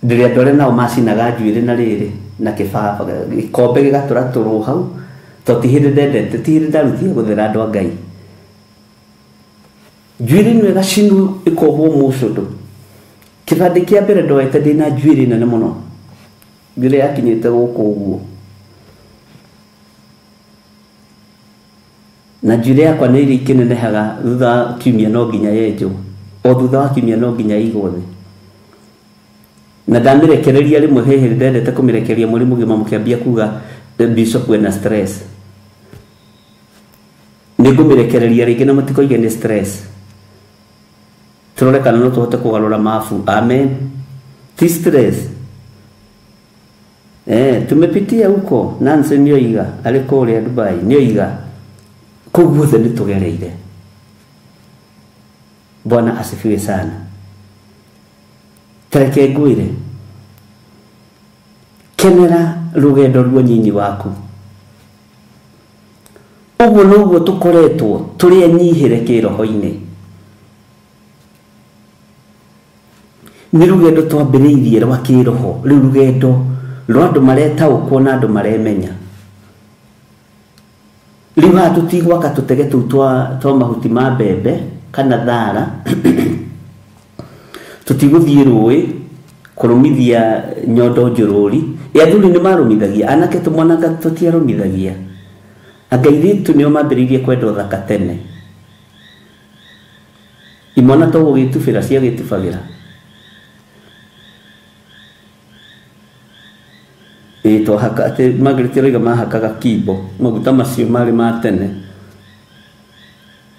B: Ndĩrĩ andũ arĩa nao macinaga njuĩrĩ na rĩrĩ na kĩbaba gĩkombe gĩgatũratũrwo hau to ti hĩndĩ ndendete, ti hĩndĩ ndarutire gũthera andũ a Ngai. Njuĩrĩ ĩno ĩgacinwo ĩkohwo mũcũndũ. Kĩbandĩ kĩa mbere ndoete ndĩna njuĩrĩ nene mũno. Njuĩrĩ yakinyĩte gũkũ ũguo. Na njuĩrĩ yakwa nĩ iria ikĩnenehaga thutha wa kiumia no nginya yenjwo. O thutha wa kiumia no nginya ĩigwo thĩ. Na ndamĩrekereria rĩmwe he hĩndĩ ndendete kũmĩrekereria mweri mũgima mũkĩambia kuga bishop wena stress. Nĩngũmĩrekereria rĩngĩ na mũtikoige nĩ stress. Tũrore kana no tũhote kũgarũra mabu. Amen. Ti stress. Tumepitia huko. Nancy nĩoiga arĩ kũrĩa Dubai nĩoiga kũu guothe nĩtũgereire. Bwana asifiwe sana. Tareke ngwĩre, kenera rũgendo rwa nyinyi waku. Ũguo noguo tũkoretwo tũrĩ enyihĩre kĩroho-inĩ. Nĩ rũgendo twambĩrĩirie rwa kĩroho, rĩu rũgendo rwa andũ maretaũkwo na andũ maremenya. Rĩu haha tũtigwaka tũtege tũu twa mahuti ma mbembe kana thara. Tũtigũthiĩ rũĩ kũrũmithia nyondo njũrũri. Athuri nĩ marũmithagia, anake tũmwananga tũtiarũmithagia. Anga airĩtu nĩo mambĩrĩirie kwenda ũthaka tene. Imwana to gũgĩtubĩra ciagĩtubagĩra. Twahaka atĩ Margaret aroiga mahakaga kimbo, maguta macio marĩ ma tene.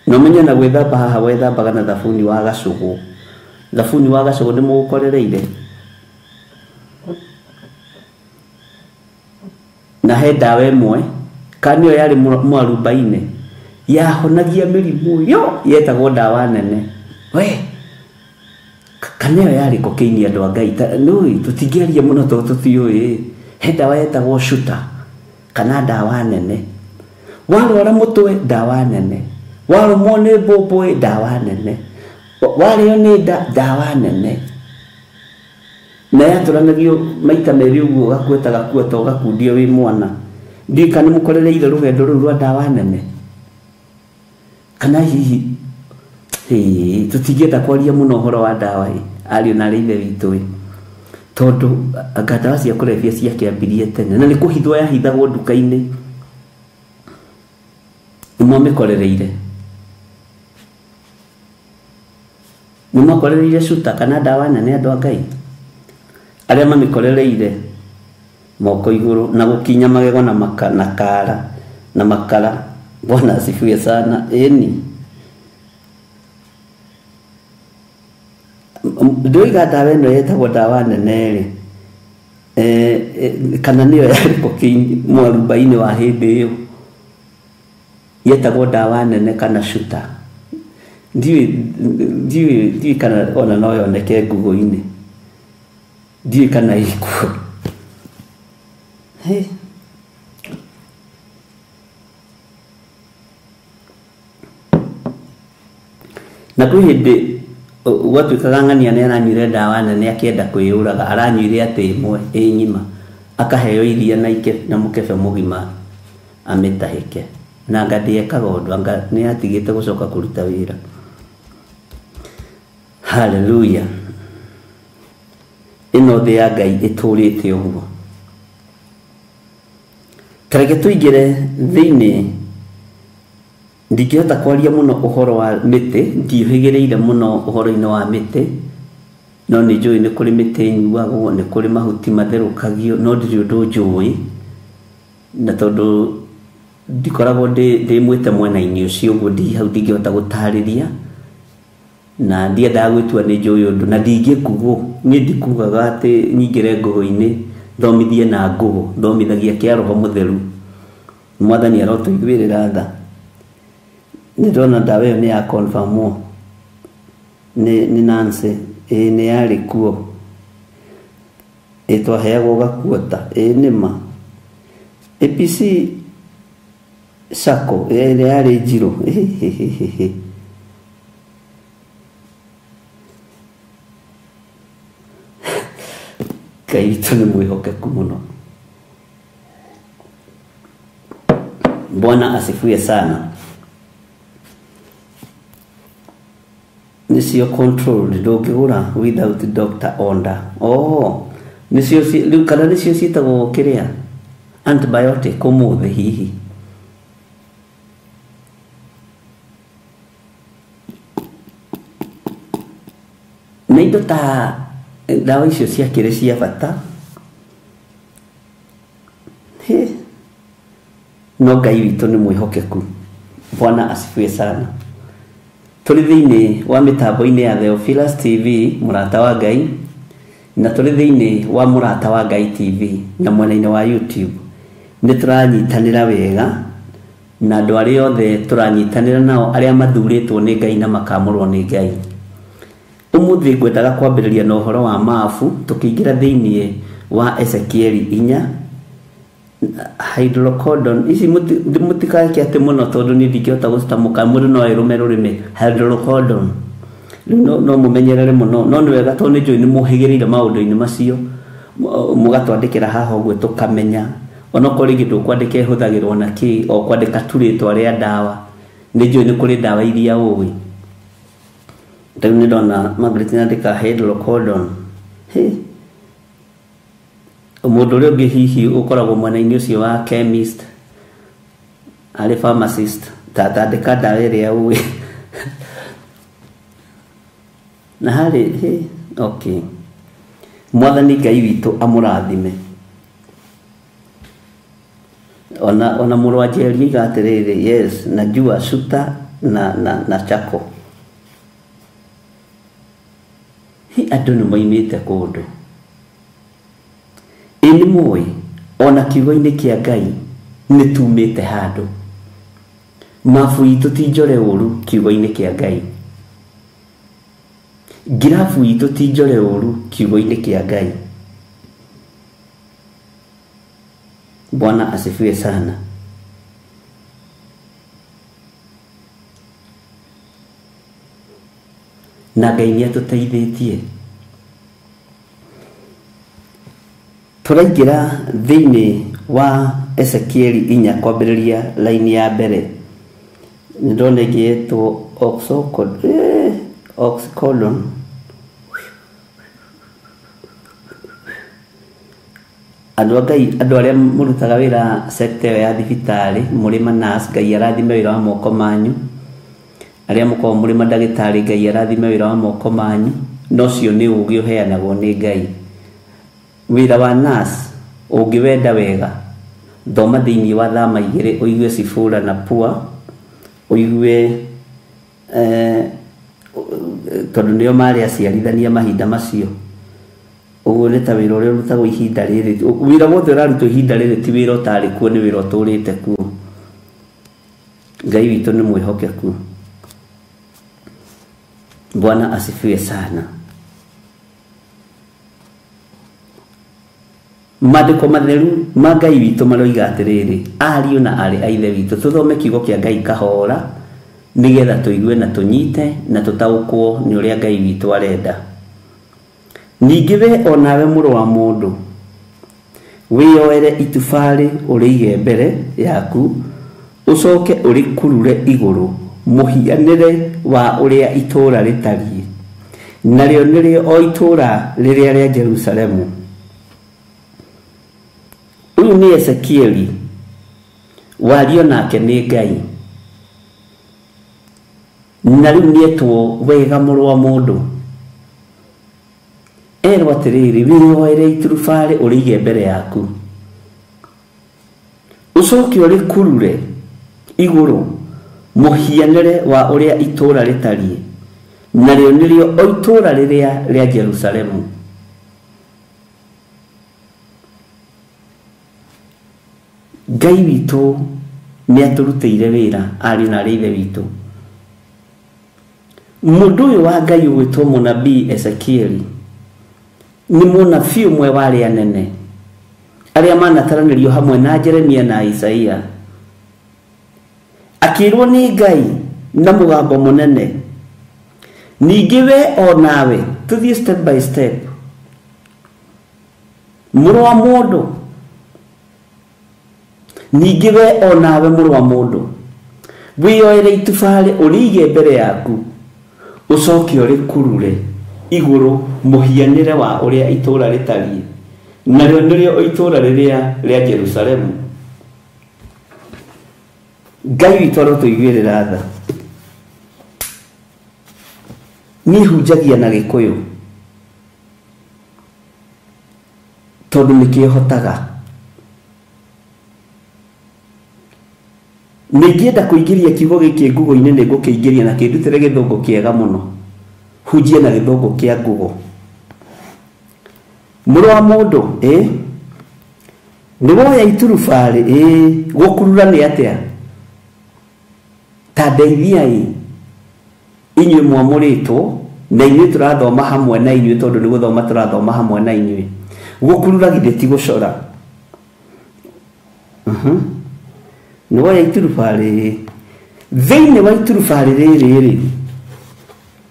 B: Na ũmenye na gwĩthamba haha wethambaga na thabuni wa gacũgũ. Thabuni wa gacũgũ nĩ mũgũkorereire. Na he ndawa ĩmwe kana nĩyo yarĩ mwarubaine yahonagia mĩrimũ yo yetagwo ndawa nene. We kana ĩyo yarĩ kokaini andũ a Ngai nĩũĩ tũtingĩaria mũno tondũ tũtiũĩ. He ndawa yetagwo shuta kana ndawa nene. Warwara mũtwe ndawa nene. Warũmwo nĩ mbũmbũĩ ndawa nene. Warĩo nĩ nda ndawa nene. Na yatũranagio maita merĩ ũguo ũgakuĩta gakuĩta ũgakundio wĩ mwana. Ndiũĩ kana nĩmũkorereire rũgendo rũu rwa ndawa nene. Kana hihi tũtingĩenda kwaria mũno ũhoro wa ndawa ĩ ariũ na arĩ ithe witũ ĩ. Tondũ anga ndawa cia kũrebia ciakĩambirie tene na nĩ kũhithwo yahithagwo nduka-inĩ. Nĩmwamĩkorereire. Nĩmwakorereire cuta kana ndawa nene andũ a Ngai. Arĩa mamĩkorereire moko igũrũ na gũkinya magego na na kara na makara. Bwana asifiwe sana. Ĩni. Ndĩroiga ndawa ĩno yetagwo ndawa nene rĩ, kana nĩyo yarĩ kokaini mwarubaini wa hĩndĩ ĩyo. Yetagwo ndawa nene kana shuta. Ndiũĩ kana ona no yoneke Google-inĩ. Ndiũĩ kana ĩkuo. Hey. Na kwĩ hĩndĩ gwatuĩkaga ng'ania nĩ aranyuire ndawa nene akĩenda kwĩyũraga, aranyuire atĩ ĩmwe ĩ ng'ima, akaheo iria na na mũkebe mũgima amĩtahĩke. Na anga ndĩekaga ũndũ, anga nĩ atigĩte gũcoka kũruta wĩra. Hallelujah. Ĩno thĩ ya Ngai ĩtũrĩte ũguo. Tareke tũingĩre thĩinĩ, ndingĩhota kwaria mũno ũhoro wa mĩtĩ, ndiũhĩgĩrĩire mũno ũhoro-inĩ wa mĩtĩ, no nĩ njũĩ nĩ kũrĩ mĩtĩ ĩnyuagwo, nĩ kũrĩ mahuti matherũkagio, no ndirĩ ũndũ njũĩ, na tondũ ndikoragwo ndĩ mwĩte mwena-inĩ ũcio ũguo ndi hau ndingĩhota gũtarĩria, na ndiendaga gwĩtua nĩ njũĩ ũndũ, na ndingĩkugwo, niĩ ndikugaga atĩ nyingĩre ngũgũ-inĩ thomithie na ngũgũ, thomithagia kĩa Roho Mũtheru. Mwathani arotũiguĩrĩra tha. Nĩ ndona ndawa ĩyo nĩ ya confirmwo nĩ Nancy, ĩĩ nĩ yarĩ kuo, ĩ twaheagwo gakuota, ĩĩ nĩ ma. APC Sacco ĩrĩa yarĩ njirũ, ĩhĩhĩhĩhĩ. Ngai witũ nĩ mwĩhokeku mũno. Bwana asifiwe sana. Nĩcio controlled, ndũngĩgũra without doctor order. Oh, nĩcio rĩu kana nĩcio ciĩtagwo kĩrĩa antibiotic ũmũthĩ hihi. Na indo ta ndawa icio ciakĩrĩ cia bata. No Ngai witũ nĩ mwĩhokeku. Bwana asifiwe sana. Tũrĩ thĩinĩ wa mĩtambo-inĩ ya Theophilus TV, mũrata wa Ngai, na tũrĩ thĩinĩ wa mũrata wa Ngai TV na mwena-inĩ wa YouTube. Nĩ tũranyitanĩra wega na andũ arĩa othe tũranyitanĩra nao, arĩa mathurĩtwo nĩ Ngai na makamũrwo nĩ Ngai. Ũmũthĩ ngwendaga kwambĩrĩria na ũhoro wa mabu, tũkĩingĩra thĩinĩ wa Ezekieli 4. Hydrocodone ici mũtikake atĩ mũno tondũ niĩ ndingĩhota gũcitamũka, mũndũ no ĩrũme rũrĩmĩ. Hydrocodone rĩu no mũmenyerere mũno, no nĩ wega tondũ nĩ njũĩ nĩ mũhĩgĩrĩire maũndũ-inĩ macio, mũgatwandĩkĩra haha ũguo tũkamenya. Onokorwo rĩngĩ ndũkwandĩka ĩhũthagĩrwo na kĩ, o kwandĩka tu rĩtwa rĩa ndawa, nĩ njũĩ nĩ kũrĩ ndawa iria ũĩ. Rĩu nĩ ndona Margaret nĩandĩka hydrocodone. Mũndũ ũrĩa ũngĩ hihi ũkoragwo mwena-inĩ ũcio wa chemist, arĩ pharmacist, tandĩka ndawa ĩrĩa ũĩ. Na harĩ, okay. Mwathani Ngai witũ amũrathime. Ona mũrũ wa Njeri oiga atĩrĩrĩ, yes, najua Suta na Chako. Hi andũ nĩ moimĩte kũndũ. Ĩ nĩ mũĩ, ona kiugo-inĩ kĩa Ngai nĩ tumĩte handũ. Mabu itũ ti njore ũru kiugo-inĩ kĩa Ngai. Ngirabu itũ ti njore ũru kiugo-inĩ kĩa Ngai. Bwana asifiwe sana. Na Ngai nĩ atũteithĩtie. Tũraingĩra thĩinĩ wa Ezekieli 4 kwambĩrĩria laini ya mbere. Nĩ ndona ĩngĩ ĩtwo oxycodone. Andũ a Ngai, andũ arĩa mũrutaga wĩra sector ĩyo ya thibitarĩ, mũrĩ ma nurse, Ngai arathime wĩra wa moko manyu. Arĩa mũkoragwo mũrĩ mandagĩtarĩ, Ngai arathime wĩra wa moko manyu. Na ũcio nĩ ũũgĩ ũheanagwo nĩ Ngai. Wĩra wa nurse ũngĩwenda wega, thoma thĩinĩ wa thama igĩrĩ, ũigue Sifura na Pua, ũigue tondũ nĩo marĩ aciarithania mahinda macio. Ũguo nĩ ta wĩra ũrĩa ũrutagwo ihinda rĩrĩ. Wĩra wothe ũrarutwo ihinda rĩrĩ ti wĩra ũtarĩ kuo, nĩ wĩra ũtũrĩte kuo. Ngai witũ nĩ mwĩhokeku. Bwana asifiwe sana. Maandĩko matheru ma Ngai witũ maroiga atĩrĩrĩ, ariũ na aarĩ a Ithe witũ, tũthome kiugo kĩa Ngai kahora, nĩgetha tũigue na tũnyite na tũtaũkwo nĩ ũrĩa Ngai witũ arenda. Ningĩ we onawe mũrũ wa mũndũ, wĩyoere itubarĩ ũrĩige mbere yaku, ũcoke ũrĩkurure igũrũ mũhianĩre wa ũrĩa itũũra rĩtariĩ, narĩo nĩrĩo o itũũra rĩrĩa rĩa Jerusalemu. Ũyũ nĩ Ezekieli wario nake nĩ Ngai, na rĩu nĩetwo wega mũrũ wa mũndũ. Erwo atĩrĩrĩ, wĩyoere iturubarĩ ũrĩige mbere yaku, ũcoke ũrĩkurure igũrũ mũhianĩre wa ũrĩa itũũra rĩtariĩ, narĩo nĩrĩo o itũũra rĩrĩa rĩa Jerusalemu. Ngai witũ nĩ atũrutĩire wĩra, ariũ na arĩ ithe witũ. Mũndũ ũyũ wa Ngai ũgwĩtwo mũnabii Ezekieli nĩ mũnabii ũmwe wa arĩa anene arĩa manataranĩrio hamwe na Jeremia na Isaia. Akĩrwo nĩ Ngai na mũgambo mũnene, ningĩ we onawe tũthiĩ step by step. Mũrũ wa mũndũ, ningĩ we onawe mũrũ wa mũndũ, wĩyoere itubarĩ ũrĩige mbere yaku, ũcoke ũrĩkurure igũrũ mũhianĩre wa ũrĩa itũũra rĩtariĩ, narĩo nĩrĩo itũũra rĩrĩa rĩa Jerusalemu. Ngai witũ arotũiguĩrĩra tha. Niĩ hunjagia na Gĩkũyũ tondũ nĩkĩo hotaga. Nĩingĩenda kũingĩria kiugo gĩkĩ Google-inĩ, nĩngũkĩingĩria na kĩndutĩre gĩthũngũ kĩega mũno. Hunjie na gĩthũngũ kĩa Google. Mũrũ wa mũndũ, nĩ woya iturubarĩ, gũkurura nĩ atĩa? Ta ndeithiai inyuĩ mwamũrĩtwo na inyuĩ tũrathoma hamwe na inyuĩ, tondũ nĩ gũthoma tũrathoma hamwe na inyuĩ. Gũkurura githĩ ti gũcora? Nĩ woya iturubarĩ, thĩinĩ wa iturubarĩ rĩrĩ rĩ,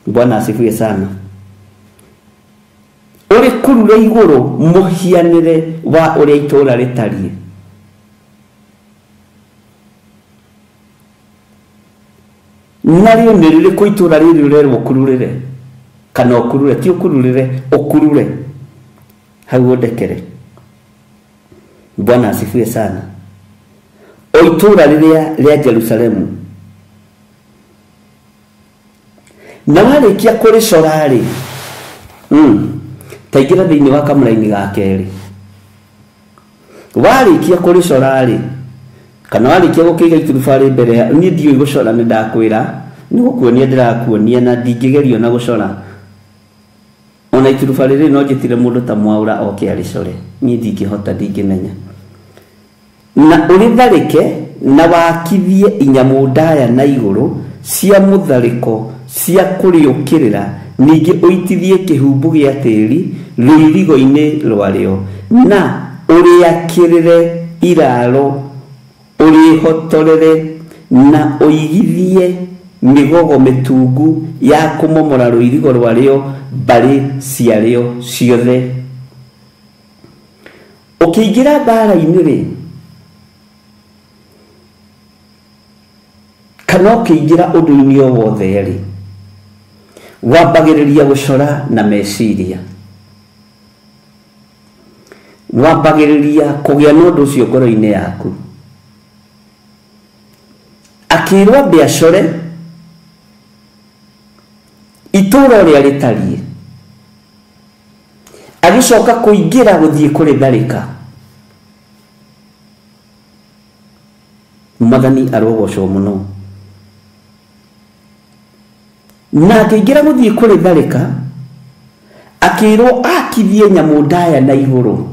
B: Bwana asifiwe sana, ũrĩkurure igũrũ mũhianĩre wa ũrĩa itũũra rĩtariĩ. Narĩo nĩ rĩrĩkũ itũũra rĩrĩ ũrerwo ũkururĩre? Kana ũkurure, ti ũkururĩre, ũkurure. Hau ũndekere. Bwana asifiwe sana. O itũũra rĩrĩa rĩa Jerusalemu. Na warĩkia kũrĩcora rĩ, ta ingĩra thĩinĩ wa kamũraini ga kerĩ. Warĩkia kũrĩcora rĩ, kana warĩkia gũkĩiga iturubarĩ mbere ya, niĩ ndiũĩ gũcora, nĩ ndakwĩra, nĩ gũkuonia ndĩrakuonia na ndingĩgerio na gũcora. Ona iturubarĩ rĩrĩ no njĩtire mũndũ ta Mwaura oke arĩcore, niĩ ndingĩhota, ndingĩmenya. Na ũrĩtharĩke na wakithie inyamũ ndaya na igũrũ cia mũtharĩko cia kũrĩũkĩrĩra, ningĩ ũitithie kĩhumbu gĩa tĩri rũirigo-inĩ rwarĩo, na ũrĩakĩrĩre iraro, ũrĩhotorere na ũigithie mĩgogo mĩtungu ya kũmomora rũirigo rwarĩo mbarĩ ciarĩo ciothe. Ũkĩingĩra mbara-inĩ rĩ, kana ũkĩingĩra ũndũ-inĩ o wothe rĩ, wambagĩrĩria gũcora na meciria, wambagĩrĩria kũgĩa na ũndũ ũcio ngoro-inĩ yaku. Akĩrwo ambe acore itũũra ũrĩa rĩtariĩ, agĩcoka kũingĩra gũthiĩ kũrĩtharĩka. Mwathani arogocwo mũno. Na akĩingĩra gũthiĩ kũrĩtharĩka, akĩrwo akithie nyamũ ndaya na igũrũ.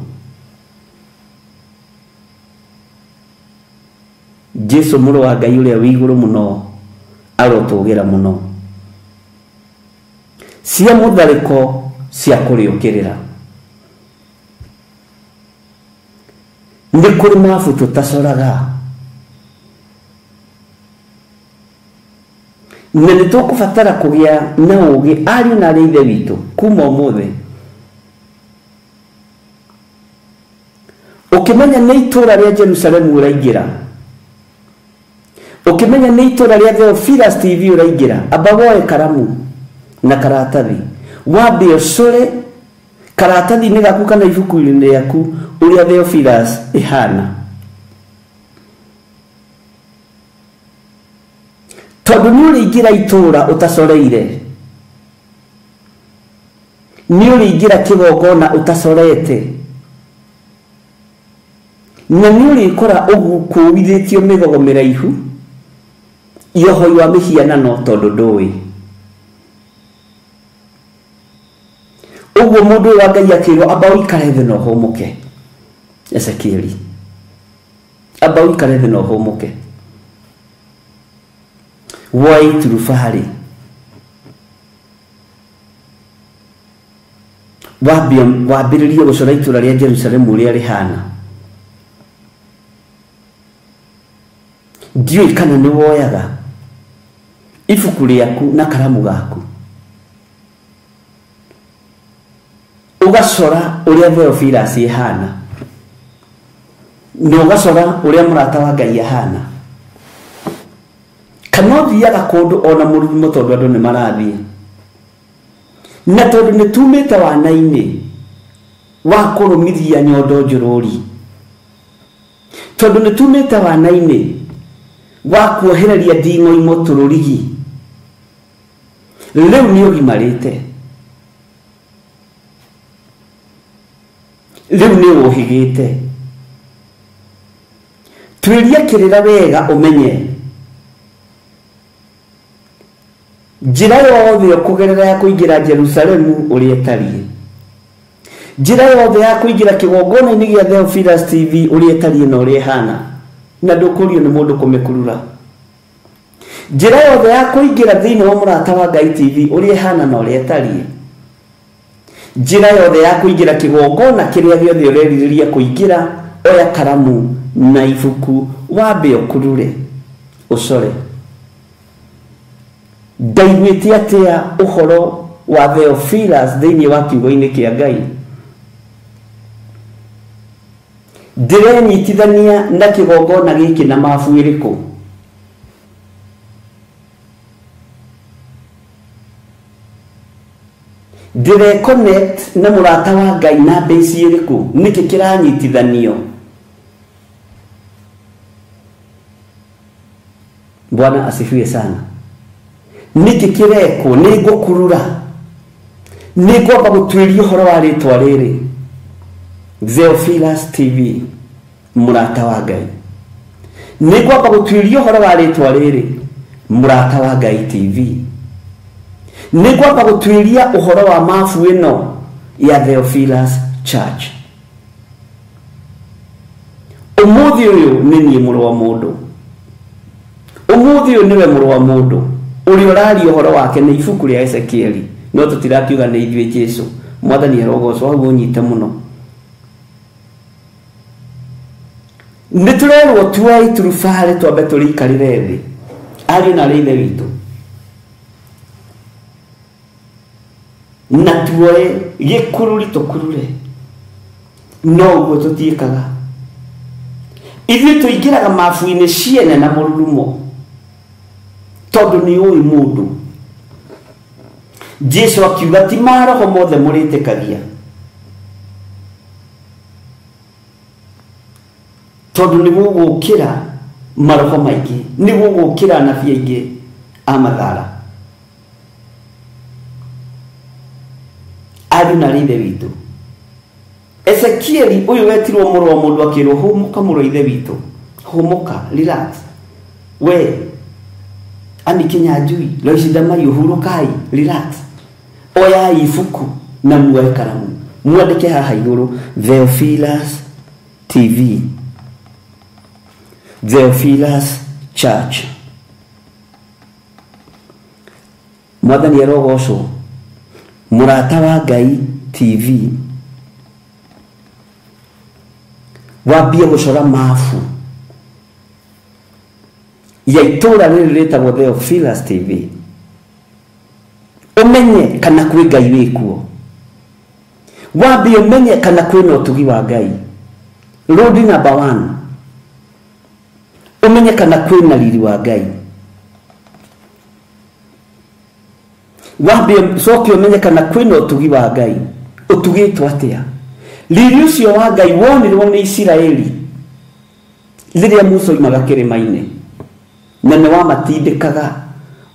B: Jesu mũrũ wa Ngai ũrĩa wĩ igũrũ mũno arotũgĩra mũno. Cia mũtharĩko cia kũrĩũkĩrĩra. Nĩ kũrĩ mabu tũtacoraga. Na nĩ tũkũbatara kũgĩa na ũũgĩ ariũ na arĩ ithe witũ kuma ũmũthĩ. Ũkĩmenya nĩ itũũra rĩa Jerusalemu ũraingĩra, ũkĩmenya nĩ itũũra rĩa Theophilus TV ũraingĩra, amba woe karamu na karatathi, wambe ũcore karatathi-inĩ gaku kana ibuku-inĩ rĩaku ũrĩa Theophilus ĩhana. Tondũ nĩ ũrĩingĩra itũũra ũtacoreire, nĩ ũrĩingĩra kĩgongona ũtacorete, na nĩ ũrĩkora ũkũithĩtio mĩgogo mĩraihu ya ũhoi wa mĩhianano tondũ ndũĩ. Ũguo mũndũ ũyũ wa Ngai akĩrwo amba ũikare thĩ na ũhũmũke. Ezekieli, amba ũikare thĩ na ũhũmũke. Woe iturubarĩ, wambĩrĩrie gũcora itũũra rĩa Jerusalemu ũrĩa rĩhana. Ndiũĩ kana nĩ woyaga ibuku rĩaku na karamu gaku ũgacora ũrĩa Theophilus ĩhana, na ũgacora ũrĩa mũrata wa Ngai ahana. Kana ũthiaga kũndũ ona mũrurumo tondũ andũ nĩ marathiĩ, na tondũ nĩ tumĩte wana-inĩ wa kũrũmithia nyondo njũrũri, tondũ nĩ tumĩte wana-inĩ wa kuohereria nding'oing'o tũrũrigi, rĩu nĩ ũgimarĩte, rĩu nĩ ũhĩgĩte. Tuĩria kĩrĩra wega ũmenye njĩra yothe ũkũgerera ya kũingĩra Jerusalemu ũrĩa ĩtariĩ, njĩra yothe ya kũingĩra kĩgongona-inĩ gĩa Theophilus TV ũrĩa ĩtariĩ na ũrĩa ĩhana, na ndũkũrio nĩ mũndũ kũmĩkurura. Njĩra yothe ya kũingĩra thĩinĩ wa mũrata wa Ngai TV ũrĩa ĩhana na ũrĩa ĩtariĩ, njĩra yothe ya kũingĩra kĩgongona kĩrĩa gĩothe ũrerirĩria kũingĩra, oya karamu na ibuku wambe ũkurure ũcore. Ndaiguĩte atĩa ũhoro wa Theophilus thĩinĩ wa kiugo-inĩ kĩa Ngai? Ndĩrenyitithania na kĩgongona gĩkĩ na mabu ĩrĩkũ? Ndĩreconnect na mũrata wa Ngai na base ĩrĩkũ? Nĩkĩ kĩranyitithanio? Bwana asifiwe sana. Nĩkĩ kĩrekwo? Nĩ ngũkurura, nĩ ngwamba gũtuĩria ũhoro wa rĩtwa rĩrĩ Theophilus TV, mũrata wa Ngai. Nĩ ngwamba gũtuĩria ũhoro wa rĩtwa rĩrĩ mũrata wa Ngai TV. Nĩ ngwamba gũtuĩria ũhoro wa mabu ĩno ya Theophilus Church. Ũmũthĩ ũyũ nĩ niĩ mũrũ wa mũndũ, ũmũthĩ ũyũ nĩwe mũrũ wa mũndũ ũrĩa ũraria ũhoro wake nĩ ibuku rĩa Ezekieli, no tũtirakiuga nĩ ithuĩ Jesu. Mwathani arogocwo, hau ũnyite mũno. Nĩ tũrerwo tuoe iturubarĩ twambe tũrĩikarĩre thĩ, ariũ na arĩ ithe witũ, na tuoe gĩkururi tũkurure. No ũguo tũtiĩkaga. Ithuĩ tũingĩraga mabu-inĩ ciene na mũrurumo tondũ nĩ ũĩ mũndũ. Jesu akiuga ti maroho mothe mũrĩtĩkagia, tondũ nĩ gũgũkĩra maroho maingĩ, nĩ gũgũkĩra anabii aingĩ a mathara. Ariũ na arĩ ithe witũ, Ezekieli ũyũ wetirwo mũrũ wa mũndũ akĩrwo hũmũka mũrũ wa ithe witũ, hũmũka, relax, we Ani Kinyanjui, Loice Ndamaiyũ, hurũkai, relax, oyai ibuku na muoe karamu mwandĩke haha igũrũ Theophilus TV, Theophilus Church. Mwathani arogocwo. Mũrata wa Ngai TV, wambie gũcora mabu ya itũũra rĩrĩ rĩtagwo Theophilus TV. Ũmenye kana kwĩ Ngai wĩkuo. Wambe ũmenye kana kwĩna ũtugi wa Ngai. Road number 1. Ũmenye kana kwĩna riri wa Ngai. Wambe coke ũmenye kana kwĩna ũtugi wa Ngai. Ũtugĩtwo atĩa? Riri ũcio wa Ngai wonirwo nĩ Isiraeli rĩrĩa Musa oimaga kĩrĩma-inĩ, na nĩ wamatindĩkaga,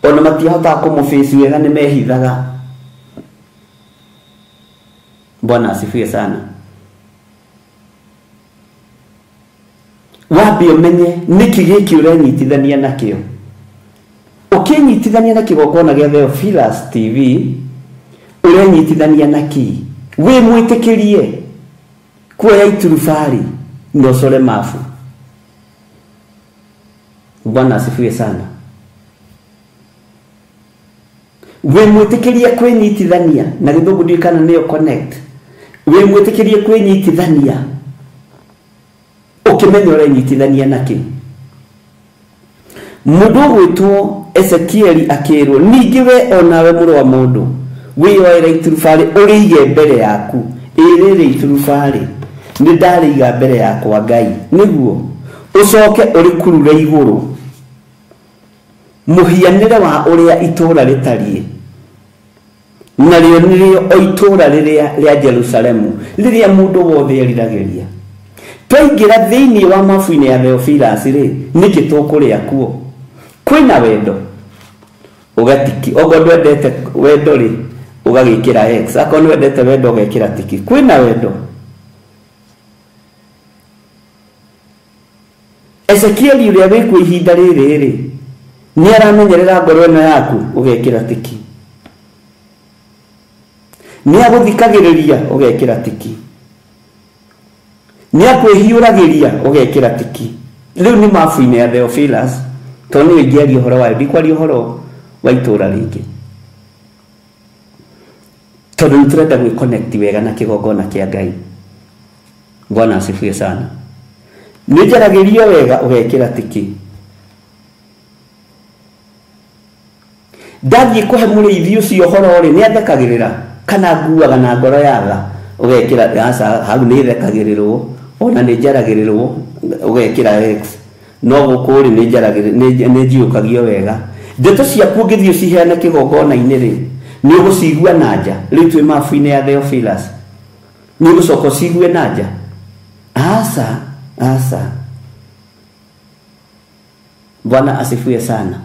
B: ona matiahotaga kũmũbĩci wega, nĩ mehithaga. Bwana asifiwe sana. Wambe ũmenye nĩkĩ gĩkĩ ũrenyitithania nakĩo. Ũkĩnyitithania na kĩgongona gĩa Theophilus TV, ũrenyitithania na kĩ? Wĩ mwĩtĩkĩrie kuoya iturubarĩ na ũcore mabu. Bwana asifiwe sana. Wĩ mwĩtĩkĩrie kwĩnyitithania na gĩthũngũ ndiũĩ kana nĩyo connect. Wĩ mwĩtĩkĩrie kwĩnyitithania ũkĩmenya ũrenyitithania nakĩ. Mũndũ ũgwĩtwo Ezekieli akĩrwo, ningĩ we onawe mũrũ wa mũndũ wĩyoere iturubarĩ ũrĩige mbere yaku. Ĩrĩrĩ iturubarĩ nĩ ndarĩiga mbere yakwa Ngai, nĩguo ũcoke ũrĩkurure igũrũ mũhianĩre wa ũrĩa itũũra rĩtariĩ, narĩo nĩrĩo o itũũra rĩrĩa rĩa Jerusalemu rĩrĩa mũndũ wothe eriragĩria. Twaingĩra thĩinĩ wa mabu-inĩ ya Theophilus rĩ, nĩkĩ tũkũrĩa kuo? Kwĩna wendo ũgatiki, okorwo ndwendete wendo rĩ ũgagĩkĩra X, akorwo nĩwendete wendo ũgekĩra tiki. Kwĩna wendo. Ezekieli ũrĩa wĩkuo ihinda rĩrĩ rĩ, nĩ aramenyerera ngoro ĩno yaku, ũgekĩra tiki. Nĩ agũthikagĩrĩria, ũgekĩra tiki. Nĩ akwĩhiũragĩria, ũgekĩra tiki. Rĩu nĩ mabu-inĩ ya Theophilus, tondũ nĩyo ingĩaria ũhoro wayo, ndikwaria ũhoro wa itũũra rĩngĩ, tondũ nĩ tũrenda gwĩ-connect wega na kĩgongona kĩa Ngai. Bwana asifiwe sana. Nĩ njaragĩrio wega, ũgekĩra tiki. Ndathiĩ kũhe mũrĩithi ũcio ũhoro rĩ, nĩ athekagĩrĩra kana nguaga na ngoro ya tha, ũgekĩra aca, hau nĩ thekagĩrĩrwo, ona nĩ njaragĩrĩrwo, ũgekĩra X. No gũkũ rĩ, nĩ njiũkagio wega. Ndeto ciaku ũngĩthiĩ ũciheane kĩgongona-inĩ rĩ, nĩ ũgũcigua na nja. Rĩu twĩ mabu-inĩ ya Theophilus, nĩ ũgũcoka ũcigue na nja? Aca, aca. Bwana asifiwe sana.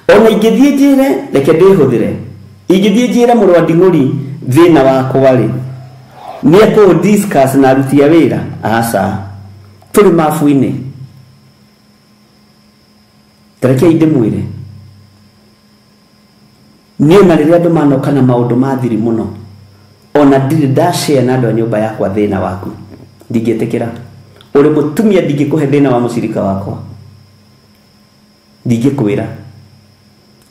B: Ona ingĩthiĩ njĩre, reke ndĩhũthĩre, ingĩthiĩ njĩre mũrũ wa Nding'ũri thĩna wakwa rĩ, nĩ ekũũ discuss na aruti a wĩra? Aca, tũrĩ mabu-inĩ. Tarekei ndĩmwĩre, niĩ ona rĩrĩa andũ manoka na maũndũ ma thiri mũno, ona ndirĩ ndashare na andũ a nyũmba yakwa thĩna waku, ndingĩtĩkĩra. Ũrĩ mũtumia, ndingĩkũhe thĩna wa mũcirika wakwa, ndingĩkwĩra,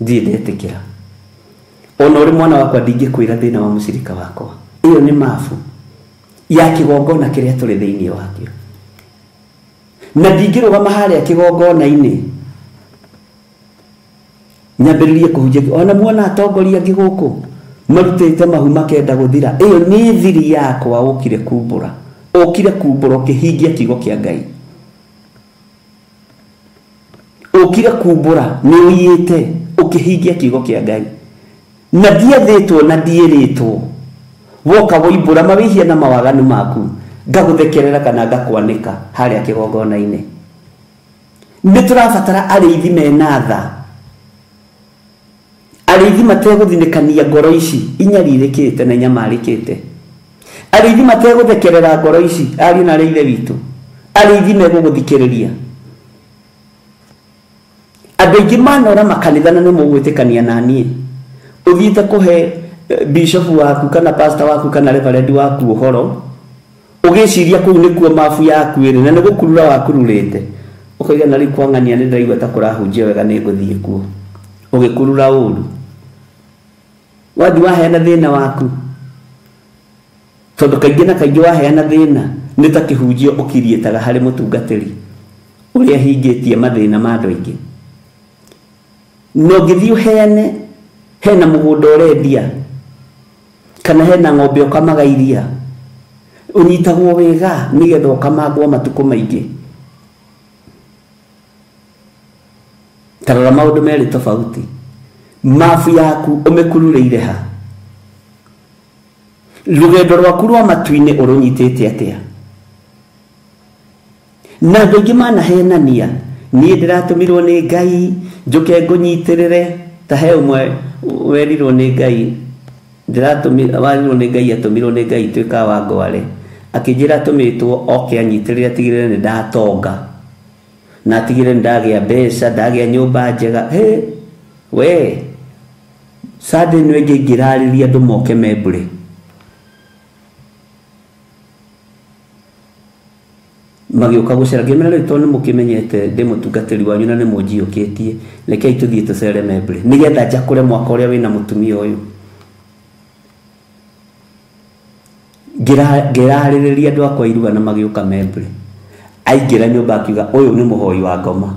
B: ndirĩ ndetĩkĩra. Ona ũrĩ mwana wakwa, ndingĩkwĩra thĩna wa mũcirika wakwa. Ĩyo nĩ mabu ya kĩgongona kĩrĩa tũrĩ thĩinĩ wakĩo. Na ndingĩrũgama harĩa kĩgongona-inĩ nyambĩrĩrie kũhunjia. Ona muona atongoria angĩ gũkũ marutĩte mahu makenda gũthira, ĩyo nĩ thiri yakwa ũkire kumbũra. Ũkire kumbũra ũkĩhingia kiugo kĩa Ngai. Ũkire kumbũra nĩ ũiyĩte ũkĩhingia kiugo kĩa Ngai. Na ndiathĩtwo na ndiĩrĩtwo, woka woimbũra mawĩhia na mawaganu maku, ngagũthekerera kana ngakwanĩka harĩa kĩgongona-inĩ. Nĩ tũrabatara arĩithi mena tha, arĩithi mategũthinĩkania ngoro ici inyarirĩkĩte na inyamarĩkĩte, arĩithi mategũthekerera ngoro ici, ariũ na arĩ ithe witũ, arĩithi megũgũthikĩrĩria. Andũ aingĩ manora makanitha na nĩ mũgwĩtĩkania na niĩ, ũthiĩte kũhe bishop waku kana pastor waku kana reverend waku ũhoro, ũgĩciria kũu nĩkuo mabu yaku ĩrĩ na nĩ gũkurura wakururĩte, ũkauga na rĩu kwang'ania nĩ ndĩraigua ta kũrahunjia wega, nĩ ngũthiĩ kuo. Ũgĩkurura ũru, wathiĩ waheana thĩna waku, tondũ kaingĩ na kaingĩ waheana thĩna nĩ ta kĩhunjio ũkiriĩtaga harĩ mũtungatĩri ũrĩa hingĩtie mathĩna ma andũ aingĩ. Na ũngĩthiĩ ũheane Hena mũgũnda ũrendia kana hena ng'ombe ũkamaga iria ũnyitagwo wega nĩgetha ũkamagwo matukũ maingĩ. Tarora maũndũ merĩ tofauti. Mabu yaku ũmĩkururĩire ha? Rũgendo rwaku rwa matu-inĩ ũrũnyitĩte atĩa? Na andũ aingĩ manahenania, niĩ ndĩratũmirwo nĩ Ngai njũke ngũnyitĩrĩre. Ta he ũmwe werirwo nĩ Ngai, warirwo nĩ Ngai, atũmirwo nĩ Ngai tuĩka wa ngware, akĩnjĩra atũmĩtwo oke anyitĩrĩre atigĩrĩre nĩ ndatonga na atigĩrĩre nĩ ndagĩa mbeca, ndagĩa nyũmba njega. He we Sunday nĩ ĩngĩ ingĩrarĩria andũ moke membure. Magĩũka gũcera, ngĩmera rĩu tondũ nĩ mũkĩmenyete ndĩ mũtungatĩri wanyu na nĩ mũnjiyũkĩtie, rekei tũthiĩ tũcere membure nĩgetha njakũre mwaka ũrĩa wĩna mũtumia ũyũ. Ngĩrarĩrĩria andũ akwa iruga na magĩũka membure. Aingĩra nyũmba akiuga ũyũ nĩ mũhoi wa ngoma.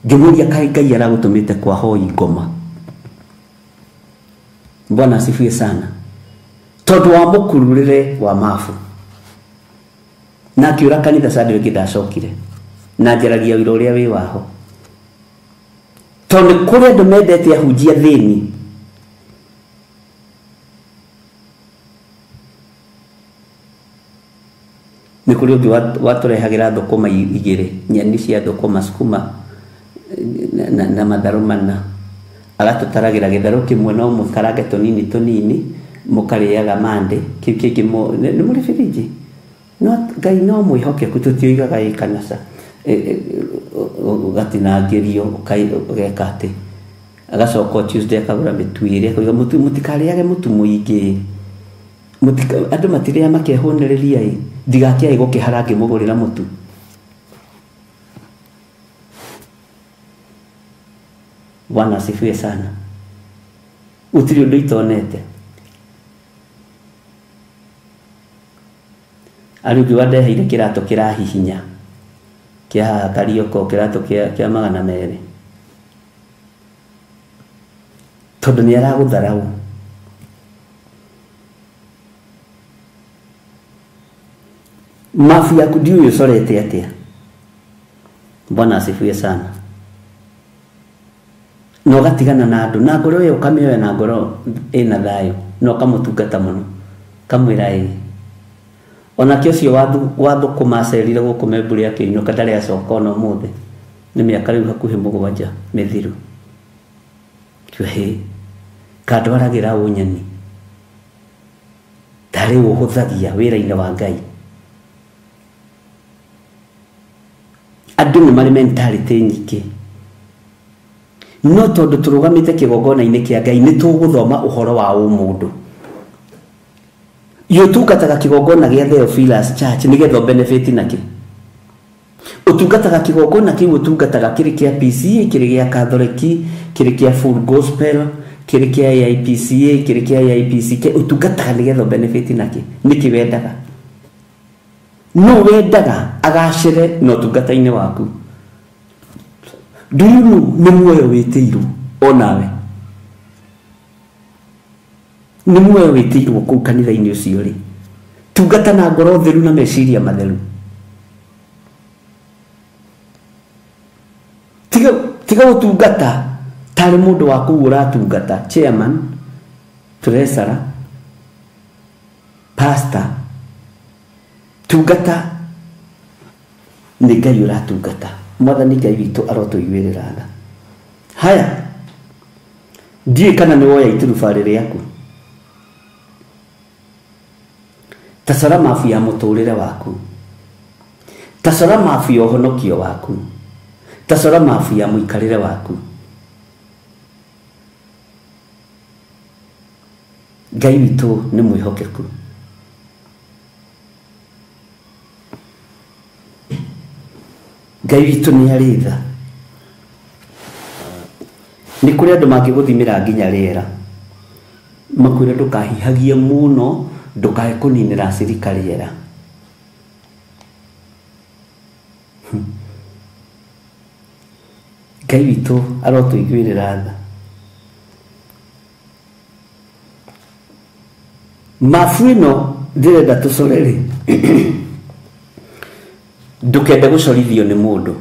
B: Ngĩmũria kaĩ Ngai aragũtũmĩte kwa hoi ngoma. Bwana asifiwe sana. Tondũ wa mũkururĩre wa mabu. Na akiũra kanitha Sunday ĩngĩ ndacokire. Na njaragia wĩra ũrĩa wĩ waho. Tondũ nĩ kũrĩ andũ mendete ahunjia thĩni. Nĩ kũrĩ ũngĩ watũrehagĩra thũkũma igĩrĩ, nyeni cia thũkũma, sukuma na matharũ mana. Agatũtaragĩra gĩtharũ kĩmwe no mũkarange tũnini tũnini, mũkarĩaga Monday, kĩu kĩngĩ nĩ mũrĩ birinji. No Ngai no mwĩhokeku, tũtiũigaga ĩ kana ca. Ũgatinangĩrio, ũgeka atĩ. Agacoka Tuesday akagũra mĩtu ĩrĩ, akauga mũtu mũtikarĩage mũtu mũingĩ. Andũ matirĩa makehũnĩrĩria ĩ, ndigakĩae gũkĩhara ngĩmũgũrĩra mũtu. Bwana asifiwe sana. Gũtirĩ ũndũ itonete. Arĩ ũngĩ wandeheire kĩratũ kĩrahihinya kĩa haha Karioko, kĩratũ kĩa 200. Tondũ nĩ aragũtharau. Mabu yaku ndiũĩ ũcorete atĩa. Bwana asifiwe sana. Na ũgatigana na andũ, na ngoro ĩyo ũkamĩoya na ngoro ĩna thayũ, na ũkamũtungata mũno, ũkamwĩra ĩ. Onake ũcio wa thũkũma acerire gũkũ Membure akĩinũka, ndarĩ acoka ona ũmũthĩ. Nĩ mĩaka rĩu hakuhĩ 7 mĩthiru. Kiuga hĩ, kandwaragĩra ũ nyeni? Tarĩ ũhũthagia wĩra-inĩ wa Ngai. Andũ nĩ marĩ mentality nyingĩ. No tondũ tũrũgamĩte kĩgongona-inĩ kĩa Ngai, nĩ tũgũthoma ũhoro wa ũmũndũ. Ũtungataga kĩgongona gĩa Theophilus Church nĩgetha ũbenefit nakĩ. Ũtungataga kĩgongona kĩu, ũtungataga kĩrĩ kĩa PCA, kĩrĩ gĩa Catholic, kĩrĩ kĩa Full Gospel, kĩrĩ kĩa AIPCA, kĩrĩ kĩa AIPCK, ũtungataga nĩgetha ũbenefit nakĩ. Nĩkĩ wendaga? No wendaga agacĩre na ũtungata-inĩ waku. Do you know nĩ muoyo wĩtĩirwo onawe? Nĩ muoyo wĩtĩirwo kũu kanitha-inĩ ũcio rĩ. Tungata na ngoro theru na meciria matheru. Tiga gũtungata tarĩ mũndũ wa kũu ũratungata, chairman, treasurer, pastor. Tungata nĩ Ngai ũratungata. Mwathani Ngai witũ arotũiguĩrĩra tha. Haya, ndiũĩ kana nĩ woya iturubarĩ rĩaku. Ta cora mabu ya mũtũrĩre waku. Ta cora mabu ya ũhonokio waku. Ta cora mabu ya mũikarĩre waku. Ngai witũ nĩ mwĩhokeku. Ngai witũ nĩ arĩ tha. Nĩ kũrĩ andũ mangĩgũthimĩra nginya rĩera. Makwĩre ndũkahihagie mũno, ndũkae kũninĩra acirika rĩera. Ngai witũ arotũiguĩrĩra tha. Mabu ĩno ndĩrenda tũcore rĩ, ndũkende gũcorithio nĩ mũndũ.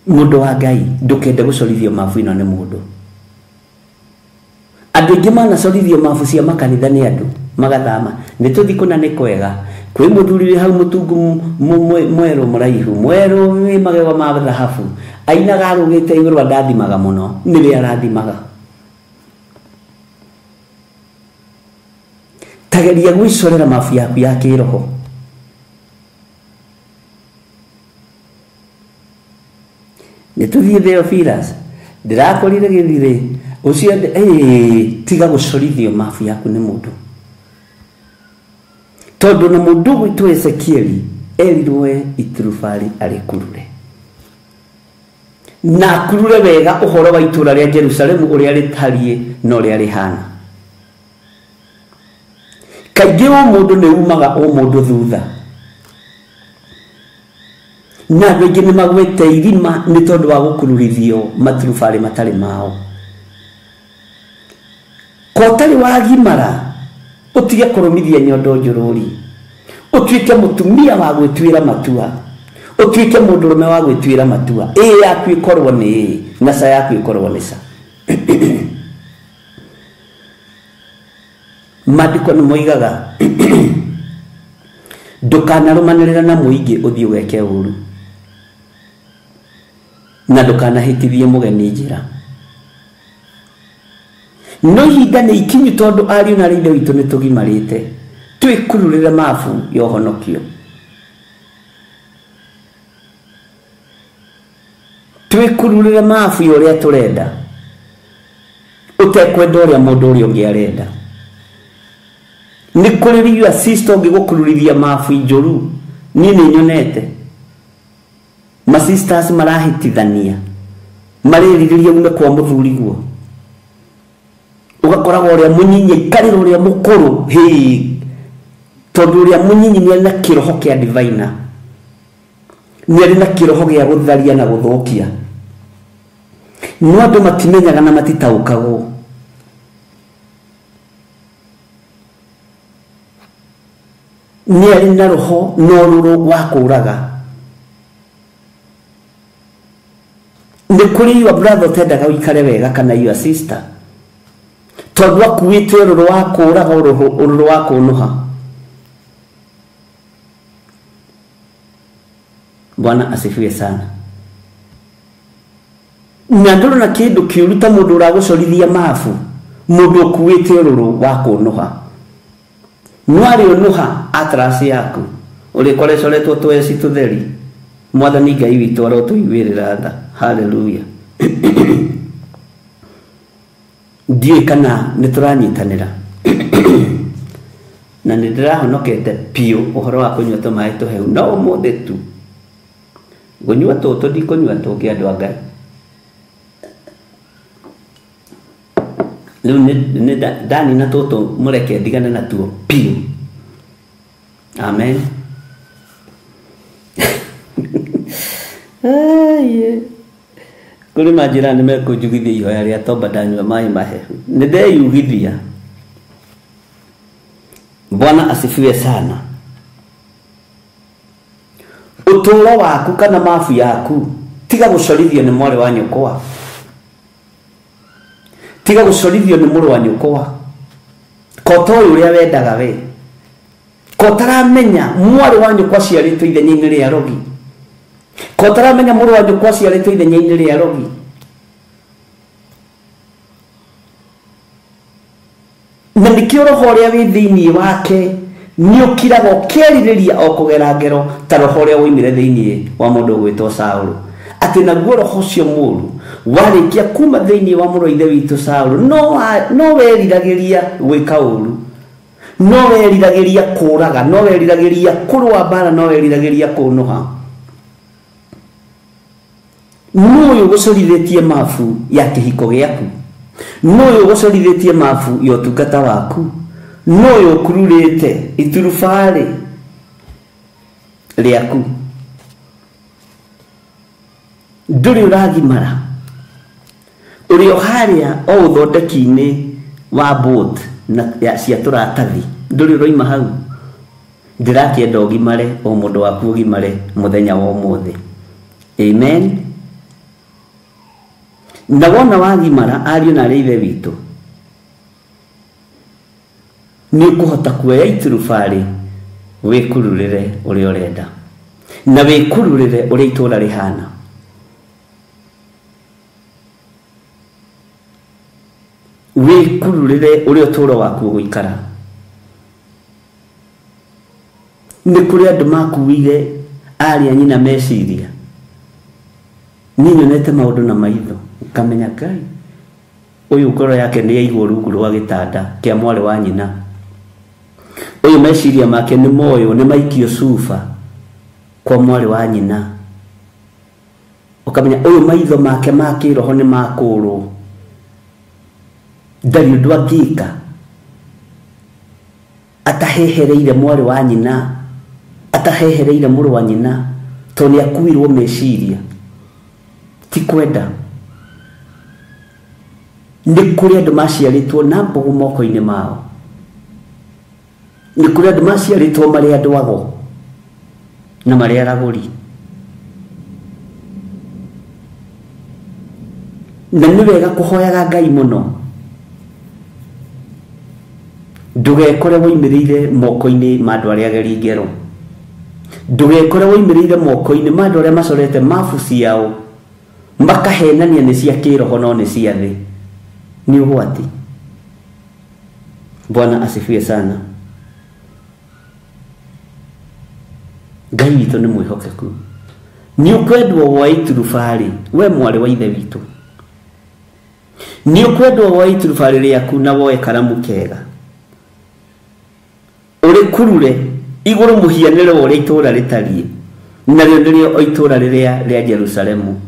B: Mũndũ wa Ngai, ndũkende gũcorithio mabu ĩno nĩ mũndũ. Andũ aingĩ manacorithio mabu cia makanitha nĩ andũ magathama. Nĩ tũthiĩ kũna nĩ kwega. Kwĩ mũthuri wĩ hau mũtungu mwerũ mũraihu, mwerũ wĩ magego ma thahabu. Ainaga arũgĩte igũrũ andathimaga mũno, nĩwe arathimaga. Tageria gwĩcorera mabu yaku ya kĩroho. Nĩ tũthiĩ Theophilus, ndĩrakorire gĩthirĩ, ũcio tiga gũcorithio mabu yaku nĩ mũndũ. Tondũ na mũndũ ũgwĩtwo Ezekieli erirwo iturubarĩ arĩkurure. Na akurure wega ũhoro wa itũũra rĩa Jerusalemu ũrĩa rĩtariĩ na ũrĩa rĩhana. Kaingĩ ũmũndũ nĩ umaga ũmũndũ thutha. Na andũ aingĩ nĩ magwĩte irima nĩ tondũ wa gũkururithio maturubarĩ matarĩ mao. Ko ũtarĩ wagimara, ũtige kũrũmithia nyondo njũrũri. Ũtuĩke mũtumia wa gwĩtuĩra matua. Ũtuĩke mũndũrũme wa gwĩtuĩra matua. Ĩĩ yaku ĩkorwo nĩ ĩĩ, na ca yaku ĩkorwo nĩ ca. Maandĩko nĩ moigaga ndũkanarũmanĩrĩra na mũingĩ ũthiĩ ũgeke ũru, na ndũkanahĩtithie mũgeni njĩra. No ihinda nĩ ikinyu tondũ ariũ na ithe witũ nĩ tũgimarĩte, twĩkururĩre mabu ya ũhonokio. Twĩkururĩre mabu ya ũrĩa tũrenda, ũtekwenda ũrĩa mũndũ ũrĩa ũngĩ arenda. Nĩ kũrĩ your sister ũngĩgũkururithia mabu njũru. Niĩ nĩ nyonete ma sisters marahĩtithania, marerirĩria ume kwa mũthuriguo. Ũgakoraga ũrĩa mũnyinyi aikarĩra ũrĩa mũkũrũ, hĩ, tondũ ũrĩa mũnyinyi nĩ arĩ na kĩroho kĩa diviner, nĩ arĩ na kĩroho gĩa gũtharia na gũthũkia. No andũ matimenyaga na matitaũkagwo. Nĩ arĩ na roho na ũrũrũ wa kũũraga. Nĩ kũrĩ your brother ũtendaga ũikare wega kana your sister, tondũ akuĩte ũrũrũ wa kũũraga, ũrũrũ wa kũnũha. Bwana asifiwe sana. Na ndũrona kĩndũ kĩũru ta mũndũ ũragũcorithia mabu, mũndũ ũkuĩte ũrũrũ wa kũnũha. No arĩũnũha atlas yaku, ũrĩkora ĩcoretwo tweci tũtheri. Mwathani Ngai witũ arotũiguĩrĩra tha. Hallelujah. Ndiũĩ kana nĩ tũranyitanĩra. Na nĩ ndĩrahonokete biũ ũhoro wa kũnyua tũmaĩ tũhehu, no ũmũthĩ tu ngũnyua tũtũ, ndikũnyua tũngĩ andũ a Ngai. Rĩu nĩ ndanina tũtũ, mũreke ndigane natuo biũ. Amen. Kũrĩ manjĩra nĩ mekũnjugithia ihoya rĩa tomba ndanyua maĩ mahehu. Nĩ ndeyugithia. Bwana asifiwe sana. Ũtũũro waku kana mabu yaku, tiga gũcorithio nĩ mwarĩ wa nyũkwa, tiga gũcorithio nĩ mũrũ wa nyũkwa. Ko to ũyũ ũrĩa wendaga we, ko ũtaramenya mwarĩ wa nyũkwa aciarĩtwo ithenya-inĩ rĩa rogi, ko ũtaramenya mũrũ wa nyũkwa aciarĩtwo ithenya-inĩ rĩa rogi. Na nĩkĩo roho ũrĩa wĩ thĩinĩ wake nĩ ũkiraga ũkerirĩria o kũgera ngero ta roho ũrĩa woimire thĩinĩ wa mũndũ ũgwĩtwo Saũlũ. Atĩ naguo roho ũcio mũũru warĩkia kuma thĩinĩ wa mũrũ wa ithe witũ Saũlũ, no weriragĩria gwĩka ũũru, no weriragĩria kũũraga, no weriragĩria kũrũa mbara, no weriragĩria kũnũha. Nũ ũyũ ũgũcorithĩtie mabu ya kĩhiko gĩaku? Nũ ũyũ ũgũcorithĩtie mabu ya ũtungata waku? Nũ ũyũ ũkururĩte iturubarĩ rĩaku? Ndũrĩ ũragimara, ũrĩ o harĩa o ũthondeki-inĩ wa boat na ya cia tũratathi ndũrĩ ũroima hau. Ndĩrakĩenda ũgimare, o mũndũ waku ũgimare mũthenya wa ũmũthĩ. Amen. Na wona wagimara, ariũ na arĩ ithe witũ, nĩ ũkũhota kuoya iturubarĩ wĩkururĩre ũrĩa ũrenda na wĩkururĩre ũrĩa itũũra rĩhana. Wĩkururĩre ũrĩa ũtũũro waku ũgũikara. Nĩ kũrĩ andũ makuire arĩa nyina meciria. Niĩ nyonete maũndũ na maitho ngamenya Ngai ũyũ ngoro yake nĩ yaigwo rungu rwa gĩtanda kĩa mwarĩ wa nyina. Ũyũ meciria make nĩ moywo, nĩ maikio cuba kwa mwarĩ wa nyina. Ũkamenya ũyũ maitho make ma kĩroho nĩ makũrwo, ndarĩ ũndũ angĩka atahehereire mwarĩ wa nyina, atahehereire mũrũ wa nyina, tondũ nĩ akuirwo meciria. Ti kwenda. Nĩ kũrĩ andũ maciarĩtwo na mbũgũ moko-inĩ mao. Nĩ kũrĩ andũ maciarĩtwo marĩ andũ ago na marĩ aragũri. Na nĩ wega kũhoyaga Ngai mũno, ndũgekore woimĩrĩire moko-inĩ ma andũ arĩa ageri ngero, ndũgekore woimĩrĩire moko-inĩ ma andũ arĩa macorete mabu ciao makahenania nĩ cia kĩroho no nĩ cia thĩ. Nĩ ũgwati. Bwana asifiwe sana. Ngai witũ nĩ mwĩhokeku. Nĩ ũkwendwo woe iturubarĩ, we mwarĩ wa ithe witũ. Nĩ ũkwendwo woe iturubarĩ rĩaku na woe karamu kega, ũrĩkurure igũrũ mũhianĩre wa ũrĩa itũũra rĩtariĩ, narĩo nĩrĩo o itũũra rĩrĩa rĩa Jerusalemu.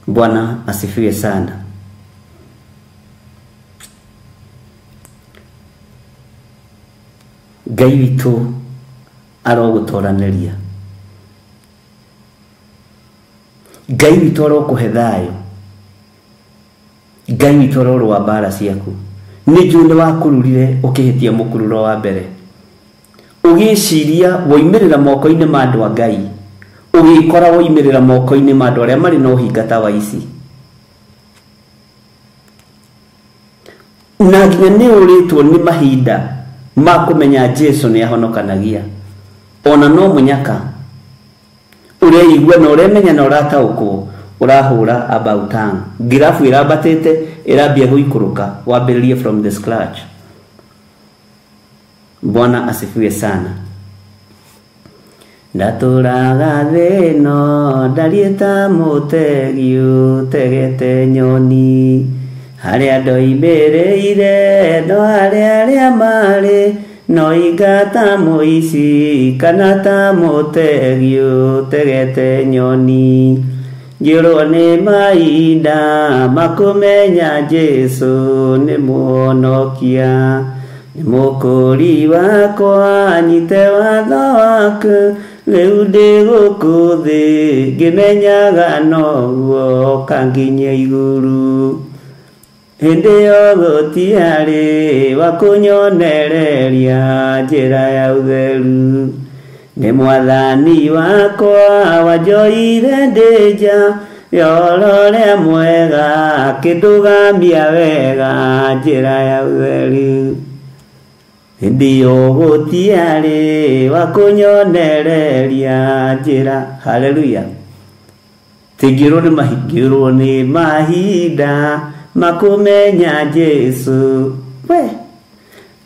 B: Bwana asifiwe sana. Ngai witũ arogũtoranĩria, Ngai witũ arokũhe thayũ, Ngai witũ arorũa mbara ciaku. Nĩ njũĩ nĩ wakururire ũkĩhĩtia mũkururo wa mbere, ũgĩciria woimĩrĩra moko-inĩ ma andũ a Ngai, ũgĩkora woimĩrĩra moko-inĩ ma andũ arĩa marĩ na ũhinga ta wa ici. Na nginya nĩ ũrĩtwo nĩ mahinda ma kũmenya Jesu nĩ ahonokanagia, ona no mũnyaka ũreigua na ũremenya na ũrataũkwo, ũrahũra about tongue, ngirabu ĩrambatĩte ĩrambia gũikũrũka, wambĩrĩrie from the scratch. Bwana asifiwe sana. Ndatũraga thĩ ĩno ndariĩ ta mũtegi ũtegete nyoni, harĩa ndoimĩrĩire no harĩa arĩa marĩ, no inga ta mũici kana ta mũtegi ũtegete nyoni. Ngĩũrwo nĩ mahinda makũmenya Jesu nĩ mũhonokia, nĩ mũkũri wakwa, nyite watho waku, rĩu ndĩ gũkũ thĩ ngĩmenyaga noguo kanginya igũrũ. Hĩndĩ ĩyo gũtiarĩ wa kũnyonereria njĩra ya ũtheru, nĩ mwathani wakwa wanjoire ndĩ nja ya ũhoro ũrĩa mwega, akĩndũgamia wega njĩra ya ũtheru. Hĩndĩ ĩyo gũtiarĩ wa kũnyonereria njĩra. Haleluya. Tingĩũrwo nĩ mahingĩrwo nĩ mahinda makũmenya Jesu, we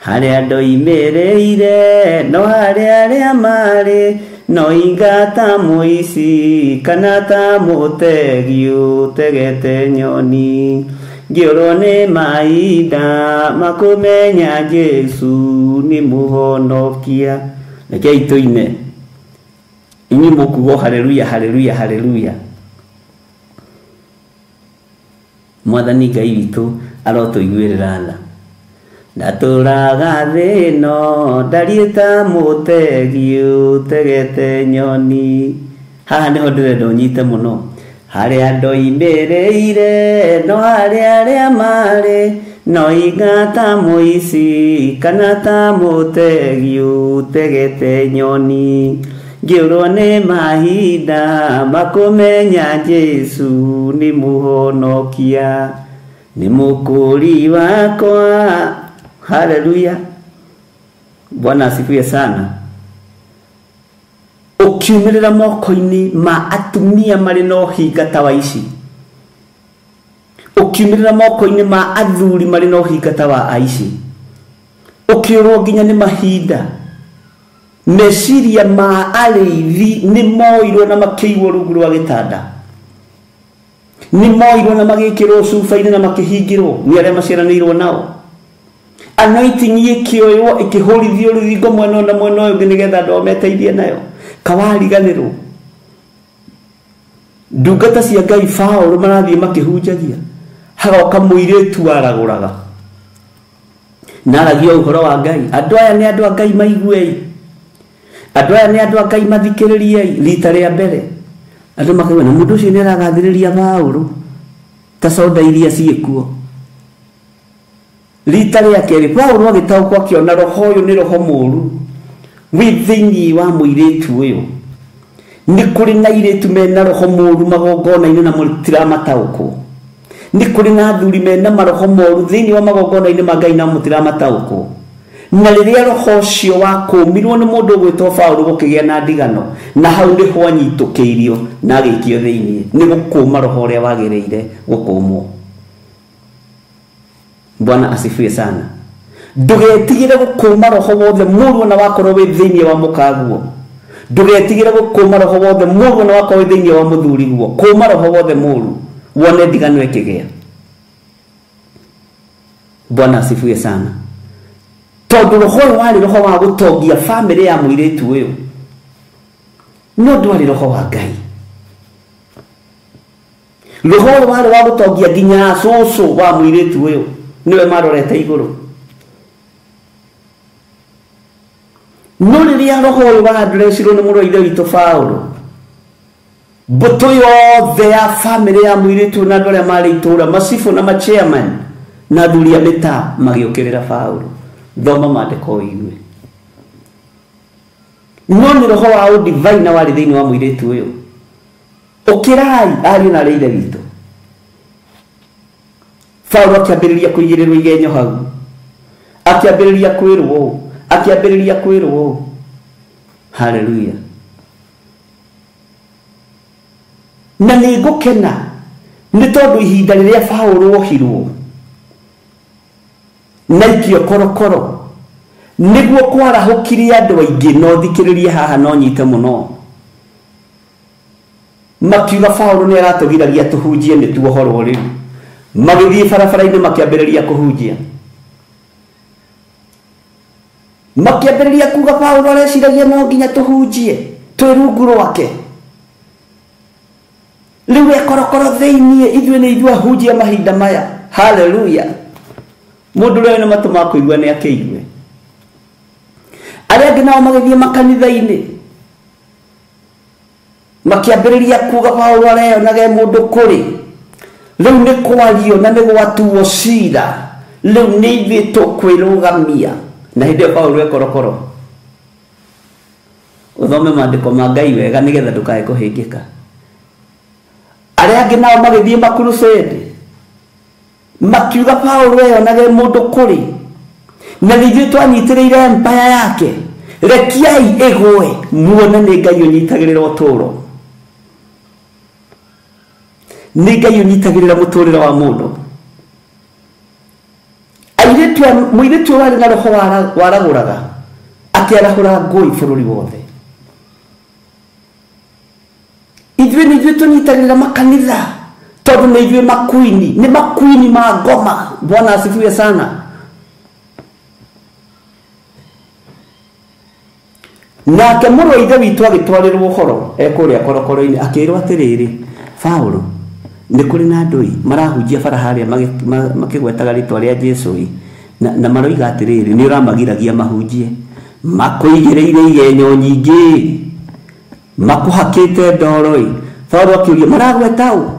B: harĩa ndoimĩrĩire no harĩa arĩa marĩ, no inga ta mũici kana ta mũtegi ũtegete nyoni. Ngĩũrwo nĩ mahinda makũmenya Jesu nĩ mũhonokia. Rekei tũine inyuĩ mũkuga haleluya haleluya haleluya. Mwathani Ngai witũ arotũiguĩrĩra tha. Ndatũraga thĩ ĩno ndariĩ ta mũtegi ũtegete nyoni. Haha nĩho ndĩrenda ũnyite mũno. Harĩa ndoimĩrĩire no harĩa arĩa marĩ no iga ta mũici kana ta mũtegi ũtegete nyoni. Ngĩũrwo nĩ mahinda makũmenya Jesũ nĩ mũhonokia, nĩ mũkũri wakwa. Haleluya, Bwana asifiwe sana. Ũkiumĩrĩra moko-inĩ ma atumia marĩ na ũhinga ta wa ici, ũkiumĩrĩra moko-inĩ ma athuri marĩ na ũhinga ta wa aici, ũkĩũrwo nginya nĩ mahinda. Meciria ma arĩithi nĩ moirwo na makĩigwo rungu rwa gĩtanda, nĩ moirwo na magĩkĩrwo cuba-inĩ na makĩhingĩrwo nĩ arĩa maciaranĩirwo nao. Anointing ĩkĩoywo ĩkĩhũrithio rũthingo mwena na mwena ũyũ ũngĩ nĩgetha andũ ao meteithie nayo. Kawariganĩrwo ndungata cia Ngai Paũlũ marathiĩ makĩhunjagia, hagoka mũirĩtu aragũraga na aragia ũhoro wa Ngai. Andũ aya nĩ andũ a Ngai maiguei, andũ aya nĩ andũ a Ngai mathikĩrĩriei. Rita rĩa mbere andũ makauga na mũndũ ũcio nĩ aragathĩrĩria Paũlũ ta soda iria ciĩkuo. Rita rĩa kerĩ Paũlũ agĩtaũkwo akĩona roho ũyũ nĩ roho mũũru wĩ thĩinĩ wa mũirĩtu ũyũ. Nĩ kũrĩ na airĩtu mena roho mũũru magongona-inĩ na mũtiramataũkwo. Nĩ kũrĩ na athuri mena maroho moru thĩinĩ wa magongona-inĩ ma Ngai na mũtiramataũkwo. Na rĩrĩa roho ũcio wakũmirwo nĩ mũndũ ũgwĩtwo Paũlũ gũkĩgĩa na ndigano, na hau nĩho anyitũkĩirio na agĩikio thĩinĩ nĩ gũkũma roho ũrĩa wagĩrĩire gũkũmwo. Bwana asifiwe sana. Ndũgetigĩre gũkũma roho wothe mũũru ona wakorwo wĩ thĩinĩ wa mũkaguo. Ndũgetigĩre gũkũma roho wothe mũũru ona wakorwo wĩ thĩinĩ wa mũthuriguo. Kũma roho wothe mũũru wone ndigano ĩkĩgĩa. Bwana asifiwe sana. Tondũ roho ũyũ warĩ roho wa gũtongia bamĩrĩ ya mũirĩtu ũyũ, no ndwarĩ roho wa Ngai. Roho ũyũ warĩ wa gũtongia nginya cũcũ wa mũirĩtu ũyũ, nĩwe marorete igũrũ. No rĩrĩa roho ũyũ wa-addressirwo nĩ mũrũ wa ithe witũ Paũlũ, mbũtũ yothe ya bamĩrĩ ya mũirĩtu na andũ arĩa marĩ itũũra, macibũ na ma-chairman na athuri a mĩtaa magĩũkĩrĩra Paũlũ. Thoma maandĩko ũigue. No nĩ roho wa ũdivaina warĩ thĩinĩ wa mũirĩtu ũyũ. Ũkĩrai ariũ na arĩ ithe witũ. Paũlũ akĩambĩrĩria kũigĩrĩrwo igenyo hau, akĩambĩrĩria kwĩrwo ũũ, akĩambĩrĩria kwĩrwo ũũ. Haleluya. Na nĩ ngũkena nĩ tondũ ihinda rĩrĩa Paũlũ ohirwo na ikio korokoro nĩguo kwarahũkirie andũ aingĩ. No thikĩrĩrie haha no nyite mũno. Makiuga Paũlũ nĩ aratũgiragia tũhunjie nĩ tuohorwo rĩu. Magĩthiĩ barabara-inĩ makĩambĩrĩria kũhunjia, makĩambĩrĩria kuga Paũlũ areciragia no nginya tũhunjie twĩ rungu rwake. Rĩu e korokoro thĩinĩ, ithuĩ nĩ ithuĩ ahunjia mahinda maya. Haleluya. Mũndũ ũrĩa wĩna matũ ma kũigua nĩ akĩigue. Arĩa angĩ nao magĩthiĩ makanitha-inĩ makĩambĩrĩria kuga Paũlũ areyonaga e mũndũ kũrĩ. Rĩu nĩ kwario na nĩ gwatuo cira, rĩu nĩ ithuĩ tũkwĩrũgamia. Na hĩndĩ ĩyo Paũlũ e korokoro. Ũthome maandĩko ma Ngai wega nĩgetha ndũkae kũhĩngĩka. Arĩa angĩ nao magĩthiĩ makurusedi makiuga Paũlũ eyonaga e mũndũ kũrĩ, na nĩ ithuĩ twanyitĩrĩire empire yake. Rekiai ĩgũe muone nĩ Ngai ũnyitagĩrĩra ũtũũro, nĩ Ngai ũnyitagĩrĩra mũtũũrĩre wa mũndũ. Airĩtu mũirĩtu ũyũ warĩ na roho waragũraga akĩarahũra ngũi bũrũri wothe. Ithuĩ nĩ ithuĩ tũnyitagĩrĩra makanitha tondũ nĩ ithuĩ makuini, nĩ makuini ma ngoma. Bwana asifiwe sana. Nake mũrũ wa ithe witũ agĩtwarĩrwo ũhoro e kũrĩa korokoro-inĩ, akĩĩrwo atĩrĩrĩ, Paũlũ nĩ kũrĩ na andũ marahunjia bara harĩa makĩgwetaga rĩtwa rĩa Jesũ na maroiga atĩrĩrĩ, nĩ ũramagiragia mahunjie, makũigĩrĩire igenyo nyingĩ, makũhakĩte ndoro. Paulo akĩũria maragweta ũ?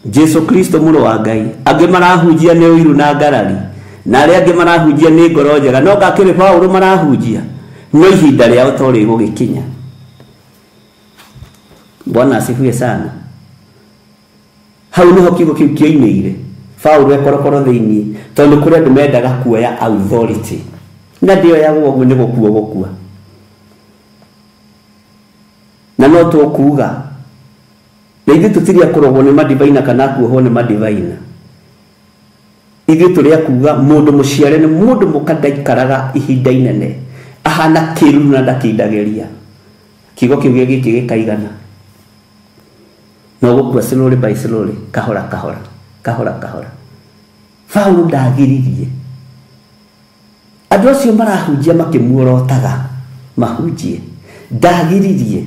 B: Jesu Kristo mũrũ wa Ngai. Angĩ marahunjia nĩ ũiru na ngarari, na arĩa angĩ marahunjia nĩ ngoro njega, no ngakĩrĩ Paulo marahunjia, no ihinda rĩao to rĩgũgĩkinya. Bwana asifiwe sana. Hau niho kiugo kĩu kĩoimĩire. Paulo ekorokoro thĩinĩ, tondũ kũrĩ andũ mendaga kuoya authority, na ndĩoyagwo ũguo nĩ gũkua gũkua. Na no tũkuga na ithuĩ tũtirĩ akũrogwo nĩ madivaina kana kuohwo nĩ madivaina. Ithuĩ tũrĩ akuga mũndũ mũciare nĩ mũndũ mũka ndaikaraga ihinda inene, ahana kĩruru na ndakindagĩria. Kiugo kĩu gĩkĩ gĩkaigana. No gũkua slowly by slowly, kahora kahora, kahora kahora. Paulo ndagiririe andũ acio marahunjia makĩmuorotaga mahunjie, ndagiririe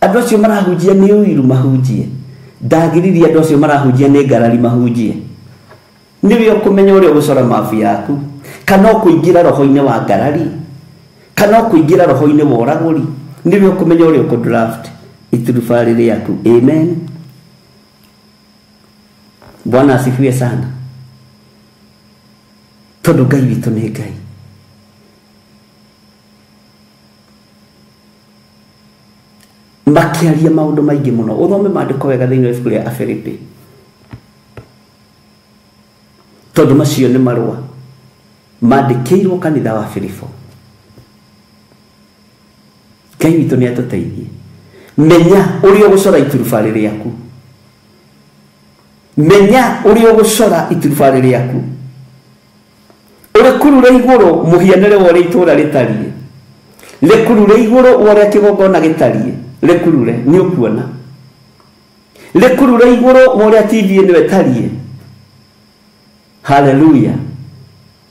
B: andũ acio marahunjia nĩ ũiru mahunjie, ndagiririe andũ acio marahunjia nĩ ngarari mahunjie. Nĩwe ũkũmenya ũrĩa ũgũcora mabu yaku, kana ũkũingĩra roho-inĩ wa ngarari, kana ũkũingĩra roho-inĩ wa ũragũri. Nĩwe ũkũmenya ũrĩa ũkũdraft iturubarĩ rĩaku. Amen. Bwana asifiwe sana. Tondũ Ngai witũ nĩ Ngai. Makĩaria maũndũ maingĩ mũno. Ũthome maandĩko wega thĩinĩ wa ibuku rĩa Afilipi, tondũ macio nĩ marũa mandĩkĩirwo kanitha wa Filipo. Ngai witũ nĩ atũteithie. Menya ũrĩa ũgũcora iturubarĩ rĩaku. Menya ũrĩa ũgũcora iturubarĩ rĩaku. Ũrĩkurure igũrũ mũhianĩre wa ũrĩa itũũra rĩtariĩ. Rĩkurure igũrũ wa ũrĩa kĩgongona gĩtariĩ. Rĩkurure nĩ ũkuona. Rĩkurure igũrũ wa ũrĩa TV ĩno ĩtariĩ. Hallelujah.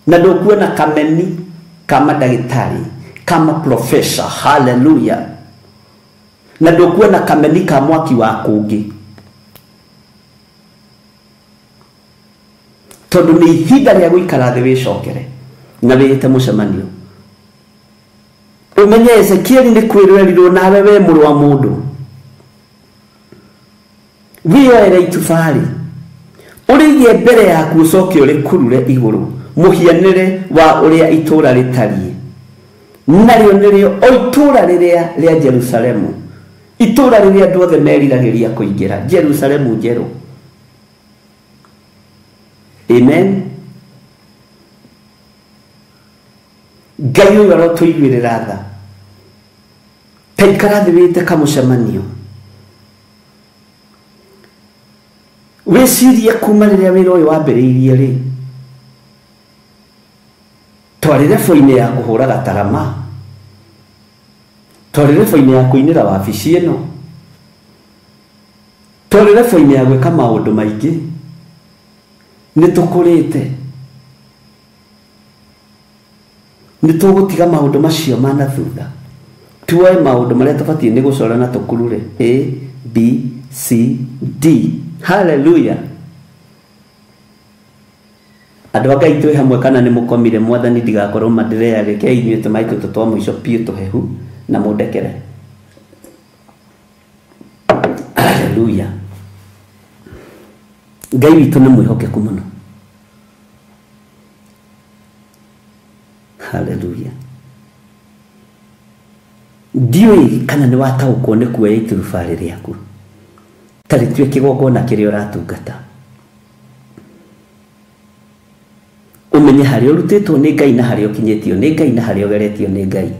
B: Na ndũkuona kameni kama ndagĩtarĩ, kama professor. Hallelujah. Na ndũkuona kameni ka mwaki wa kũngĩ, tondũ nĩ ihinda rĩa gũikara thĩ wĩcokere na wĩĩte mũcemanio. Ũmenye Ezekieli nĩ kwĩrwerirwo nawe we mũrũ wa mũndũ, wĩyoere itubarĩ ũrĩige mbere yaku, ũcoke ũrĩkurure igũrũ mũhianĩre wa ũrĩa itũũra rĩtariĩ. Narĩo nĩrĩo o itũũra rĩrĩa rĩa Jerusalemu, itũũra rĩrĩa andũ othe meriragĩria kũingĩra, Jerusalemu njerũ. Amen. Ngai ũyũ arotũiguĩrĩra tha. Ta ikara thĩ wĩte kamũcemanio, wĩcirie kuma rĩrĩa wĩra ũyũ wambĩrĩirie rĩ, twarĩ rebo-inĩ ya kũhũra gatarama, twarĩ rebo-inĩ ya kũinĩra wabici ĩno, twarĩ rebo-inĩ ya gwĩka maũndũ maingĩ. Nĩ tũkũrĩte, nĩ tũgũtiga maũndũ macio ma na thutha, tuoe maũndũ marĩa tũbatiĩ nĩ gũcora na tũkurure A B C D. Hallelujah. Andũ a Ngai twĩ hamwe kana nĩ mũkomire? Mwathani ndigakorwo mandirea, rekei inyuĩ tũmaĩ tũtũ twa mũico biũ tũhehu na mũndekere. Hallelujah. Ngai witũ nĩ mwĩhokeku mũno. Hallelujah. Ndiũĩ kana nĩ wataũkwo nĩ kuoya iturubarĩ rĩaku, ta rĩtue kĩgongona kĩrĩa ũratungata, ũmenye harĩa ũrutĩtwo nĩ Ngai na harĩa ũkinyĩtio nĩ Ngai na harĩa ũgeretio nĩ Ngai.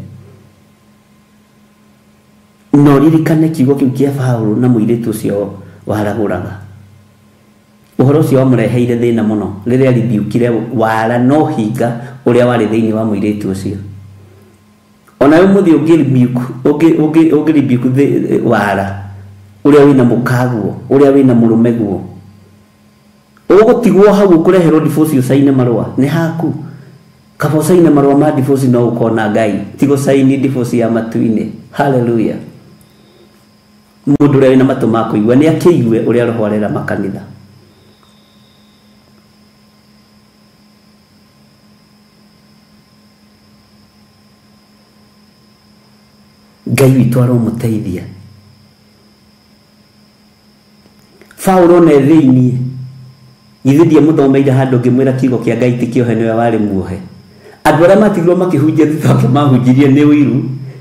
B: Na ũririkane kiugo kĩu kĩa Paũlũ na mũirĩtu ũcio waragũraga. Ũhoro ũcio wamũreheire thĩna mũno rĩrĩa ribiukire wara no hinga ũrĩa warĩ thĩinĩ wa mũirĩtu ũcio. Ona ũmũthĩ ũngĩ rebuke wara ũrĩa wĩna mũkaguo, ũrĩa wĩna mũrũmeguo, ũgũtigwo hau ũkũreherwo divorce ũcaine marũa nĩ haku. Kaba ũcaine marũa ma divorce no ũkona Ngai, ti gũcaini divorce ya matu-inĩ. Hallelujah. Mũndũ ũrĩa wĩna matũ ma kũigua nĩ akĩigue ũrĩa Roho arera makanitha. Ngai witũ aromũteithia. Paulo ne thĩinĩ githĩ ndiamũthomeire handũ ngĩmwĩra kiugo kĩa Ngai ti kĩohe nĩwe warĩ muohe. Andũ arĩa matigirwo makĩhunjia thutha wake mahunjirie nĩ ũiru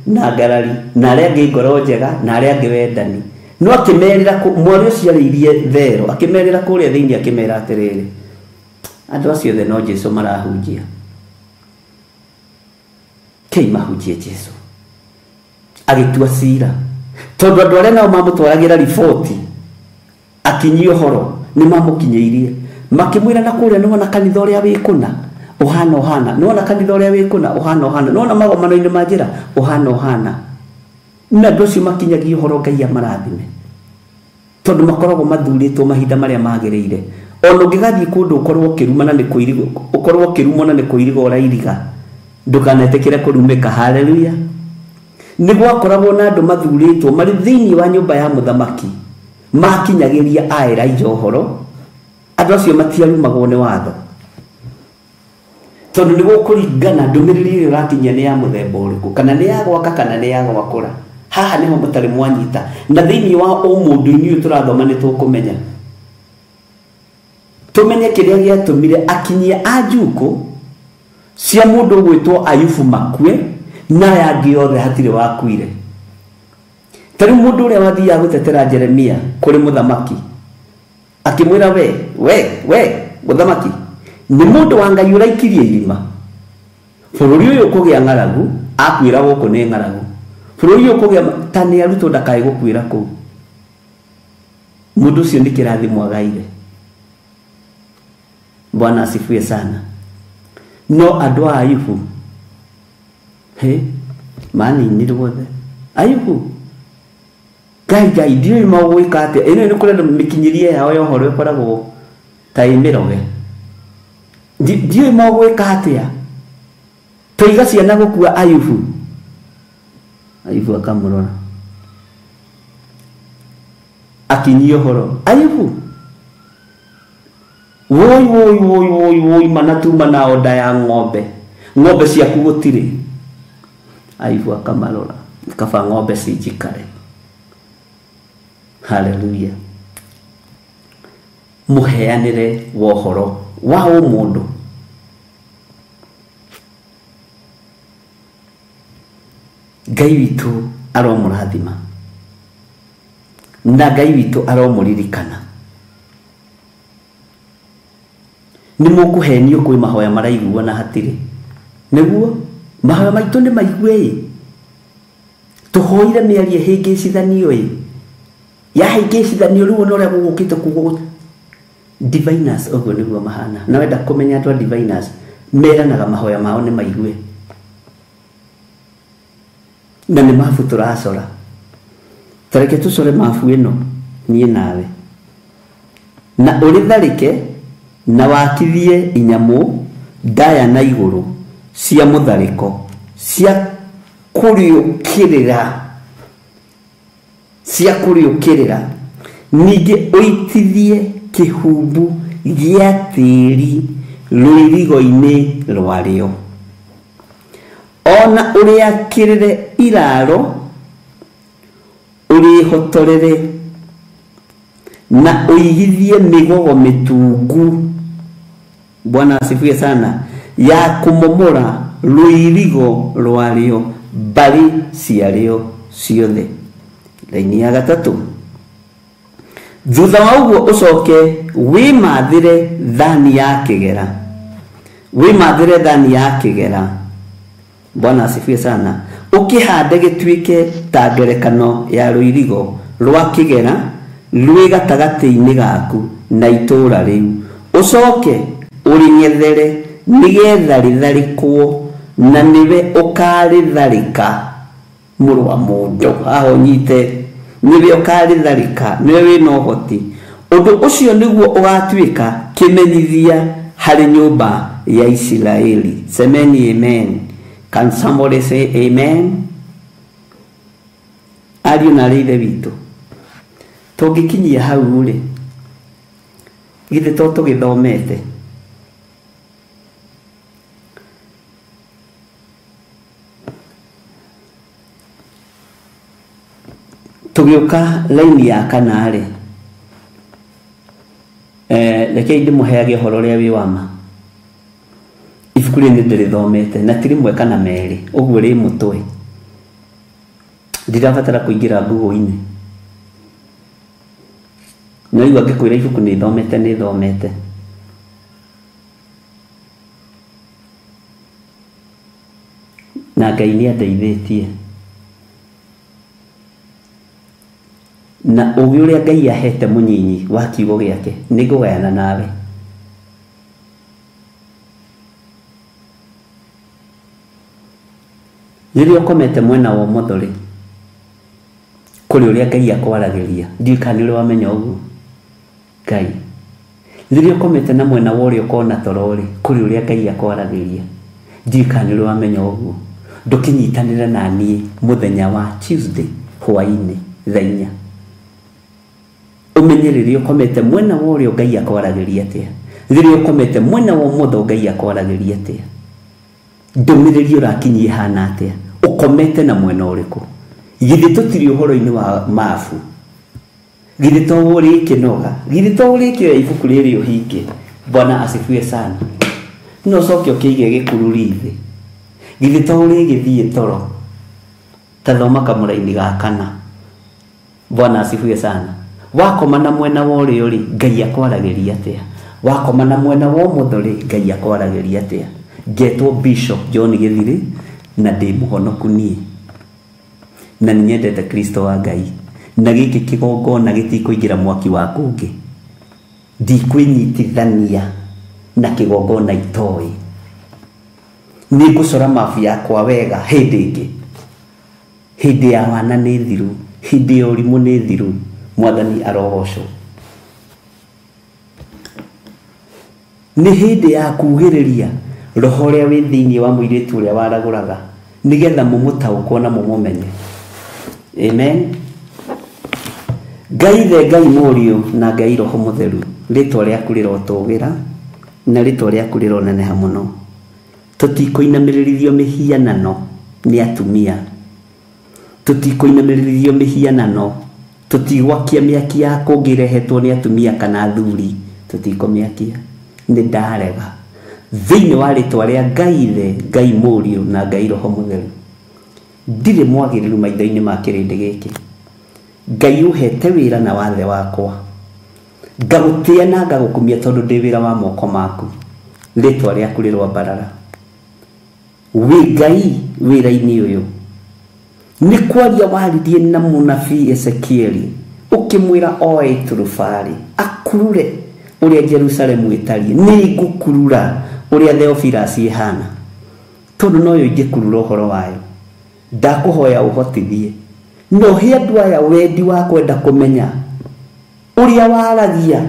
B: na ngarari na arĩa angĩ ngoro njega na arĩa angĩ wendani. No akĩmerĩra mwarĩ ũcio arĩirie thero, akĩmerĩra kũrĩa thĩinĩ, akĩmera atĩrĩrĩ, andũ acio othe no Jesu marahunjia, kei mahunjie Jesu. Agĩtua cira tondũ andũ arĩa nao mamũtwaragĩra riboti akinyia ũhoro nĩ mamũkinyĩirie, makĩmwĩra na kũrĩa nĩwona kanitha ũrĩa wĩ kũna ũhana ũhana, nĩwona kanitha ũrĩa wĩ kũna ũhana ũhana, nĩwona magomano-inĩ ma njĩra ũhana ũhana. Na andũ acio makinyagia ũhoro Ngai amarathime tondũ makoragwo mathurĩtwo mahinda marĩa magĩrĩire. Ona ũngĩgathiĩ kũndũ ũkorwo ũkĩrumana nĩ kũiriga, ũkorwo ũkĩrumwo na nĩ kũiriga ũrairiga, ndũkanetĩkĩre kũrumĩka. Haleluya. Nĩ gwakoragwo na andũ mathurĩtwo marĩ thĩinĩ wa nyũmba ya mũthamaki makinyagĩria a Elijah ũhoro. Andũ acio matiarumagwo nĩ watho tondũ nĩ gũkũringana ndũmĩrĩri ĩrĩa ũrakinyia nĩ ya mũthemba ũrĩkũ, kana nĩ ya gwaka kana nĩ ya gwakũra. Haha nĩho mũtarĩ mwanyita, na thĩinĩ wa ũmũndũ-inĩ ũyũ tũrathoma nĩ tũkũmenya, tũmenye kĩrĩa gĩatũmire akinyie a njukũ cia mũndũ ũgwĩtwo Ayubu makue na aya angĩ othe hatirĩ wakuire. Ta rĩu mũndũ ũrĩa wathiaga gũtetera Jeremia kũrĩ mũthamaki akĩmwĩra, we mũthamaki, nĩ mũndũ wa Ngai ũraikirie irima, bũrũri ũyũ ũkũgĩa ng'aragu, akwĩra gũkũ nĩ ng'aragu, bũrũri ũyũ ũkũgĩa ta nĩ arutwo ndakae gũkuĩra kũu. Mũndũ ũcio nĩ kĩrathimo agaire. Bwana asifiwe sana. No andũ a Ayubu he maninirwo othe. Ayubu Ngai Ngai ndiũĩ magwĩka atĩa, ĩno nĩ kũrĩ andũ mĩkinyĩrie yao ya ũhoro ĩkoragwo ta ĩ mĩroge. Ndiũĩ magwĩka atĩa, tũiga ciana gũkua Ayubu. Ayubu akamũrora akinyia ũhoro, Ayubu woi woi woi woi woi, manatuma na nda ya ng'ombe, ng'ombe ciaku gũtirĩ. Ayubu akamarora, kaba ng'ombe cinjikare. Haleluya. Mũheanĩre wa ũhoro wa ũmũndũ. Ngai witũ aromũrathima na Ngai witũ aromũririkana. Nĩ mũkũhenio kwĩ mahoya maraiguo na hatirĩ. Nĩguo mahoya maitũ nĩ maigue ĩ, tũhoire mĩario ĩhĩngĩcithanio ĩ, yahĩngĩcithanio rĩu ona ũrĩa gũgũkĩte kugo diviners ũguo nĩguo mahana. Na wenda kũmenya andũ a diviners meranaga mahoya mao nĩ maigue, na nĩ mabu tũracora. Ta reke tũcore mabu ĩno niĩ nawe, na ũrĩtharĩke na wakithie inyamũ ndaya na igũrũ cia mũtharĩko cia kũrĩũkĩrĩra, cia kũrĩũkĩrĩra. Ningĩ ũitithie kĩhumbu gĩa tĩĩri rũirigo-inĩ rwarĩo, ona ũrĩakĩrĩre iraro ũrĩhotorere na ũigithie mĩgogo mĩtungu. Bwana asifiwe sana. Ya kũmomora rũirigo rwarĩo mbarĩ ciarĩo ciothe. Raini ya gatatũ, thutha wa ũguo ũcoke wĩmathĩre thani ya kĩgera, wĩmathĩre thani ya kĩgera. Bwana asifiwe sana. Ũkĩhande gĩtuĩke ta ngerekano ya rũirigo rwa kĩgera rwĩ gatagatĩ-inĩ gaku na itũũra rĩu, ũcoke ũrĩng'ethere nĩgetha rĩtharĩkwo, na nĩwe ũkarĩtharĩka. Mũrũ wa mũndũ, haha ũnyite, nĩwe ũkarĩtharĩka, nĩwe wĩna ũhoti. Ũndũ ũcio nĩguo ũgatuĩka kĩmenyithia harĩ nyũmba ya Isiraeli. Semeni amen. Can somebody say amen? Ariũ na arĩ ithe witũ, tũngĩkinyia hau rĩ, githĩ to tũgĩthomete? Tũgĩũka laini ya kana rĩ, Rekei ndĩmũheage ũhoro ũrĩa wĩ wa ma. Ibuku rĩrĩ nĩndĩrĩthomete na ti rĩmwe kana merĩ, ũguo rĩ mũtwe. Ndirabatara kũingĩra Google-inĩ. No igua ngĩkwĩra ibuku nĩ thomete nĩ thomete. Na Ngai nĩ andeithĩtie. Na ũgĩ ũrĩa Ngai ahete mũnyinyi wa kiugo gĩake nĩ ngũgayana nawe. Rĩrĩa ũkomete mwena wa ũmotho rĩ, kũrĩ ũrĩa Ngai akwaragĩria. Ndiũĩ kana nĩ ũrĩ wamenya ũguo. Ngai. Rĩrĩa ũkomete na mwena wa ũrĩa ũkona toro rĩ, kũrĩ ũrĩa Ngai akwaragĩria. Ndiũĩ kana nĩ ũrĩ wamenya ũguo. Ndũkĩnyitanĩre na niĩ mũthenya wa Tuesday hwaĩ-inĩ thaa inya. Ũmenye rĩrĩa ũkomete mwena wa ũrĩa Ngai akwaragĩria atĩa. Rĩrĩa ũkomete mwena wa ũmotho Ngai akwaragĩria atĩa. Ndũmĩrĩri ũrakinyia ĩhana atĩa. Ũkomete na mwena ũrĩkũ. Githĩ tũtirĩ ũhoro-inĩ wa mabu. Githĩ to ũrĩkĩnoga. Githĩ to ũrĩkĩoya ibuku rĩrĩ ũhinge. Bwana asifiwe sana. No ũcoke ũkĩige gĩkururi thĩ. Githĩ to ũrĩgĩthiĩ toro. Ta thoma kamũraini ga kana. Bwana asifiwe sana. Wakoma na mwena wa ũrĩo rĩ, Ngai akwaragĩria atĩa. Wakoma na mwena wa ũmotho rĩ, Ngai akwaragĩria atĩa. Ngetwo Bishop John Gĩthirĩ na ndĩ mũhonoku niĩ. Na nĩ nyendete Kristo wa Ngai. Na gĩkĩ kĩgongona gĩtikũingĩra mwaki wa kũngĩ. Ndikwĩnyitithania na kĩgongona itoĩ. Nĩ ngũcora mabu yakwa wega hĩndĩ ĩngĩ. Hĩndĩ ya wana nĩ thiru, hĩndĩ ya ũrimũ nĩ thiru. Mwathani arogocwo. Nĩ hĩndĩ ya kugĩrĩria roho ũrĩa wĩ thĩinĩ wa mũirĩtu ũrĩa waragũraga nĩgetha mũmũtaũkwo na mũmũmenye. Amen. Ngai the Ngai Mũriũ na Ngai Roho Mũtheru, rĩtwa rĩaku rĩrotũgĩra na rĩtwa rĩaku rĩroneneha mũno. Tũtikũinamĩrĩrithio mĩhianano nĩ atumia. Tũtikũinamĩrĩrithio mĩhianano. Tũtigwakia mĩaki ya kũngĩ ĩrehetwo nĩ atumia kana athuri. Tũtikũmĩakia. Nĩ ndarega. Thĩinĩ wa rĩtwa rĩa Ngai Ithe, Ngai Mũriũ na Ngai Roho Mũtheru. Ndirĩ mwagĩrĩru maitho-inĩ ma kĩrĩndĩ gĩkĩ. Ngai ũhete wĩra na wathe wakwa. Ngagũtĩa na ngagũkumia tondũ ndĩ wĩra wa moko maku. Rĩtwa rĩaku rĩroambarara. Wĩ Ngai wĩra-inĩ ũyũ. Nĩ kwaria waririe na mũnabii Ezekieli ũkĩmwĩra oe iturubarĩ akurure ũrĩa Jerusalemu ĩtariĩ. Nĩ ngũkurura ũrĩa Theophilus ĩhana tondũ noyo ingĩkurura ũhoro wayo. Ndakũhoya ũhotithie na ũhe andũ aya wendi wa kwenda kũmenya ũrĩa waragia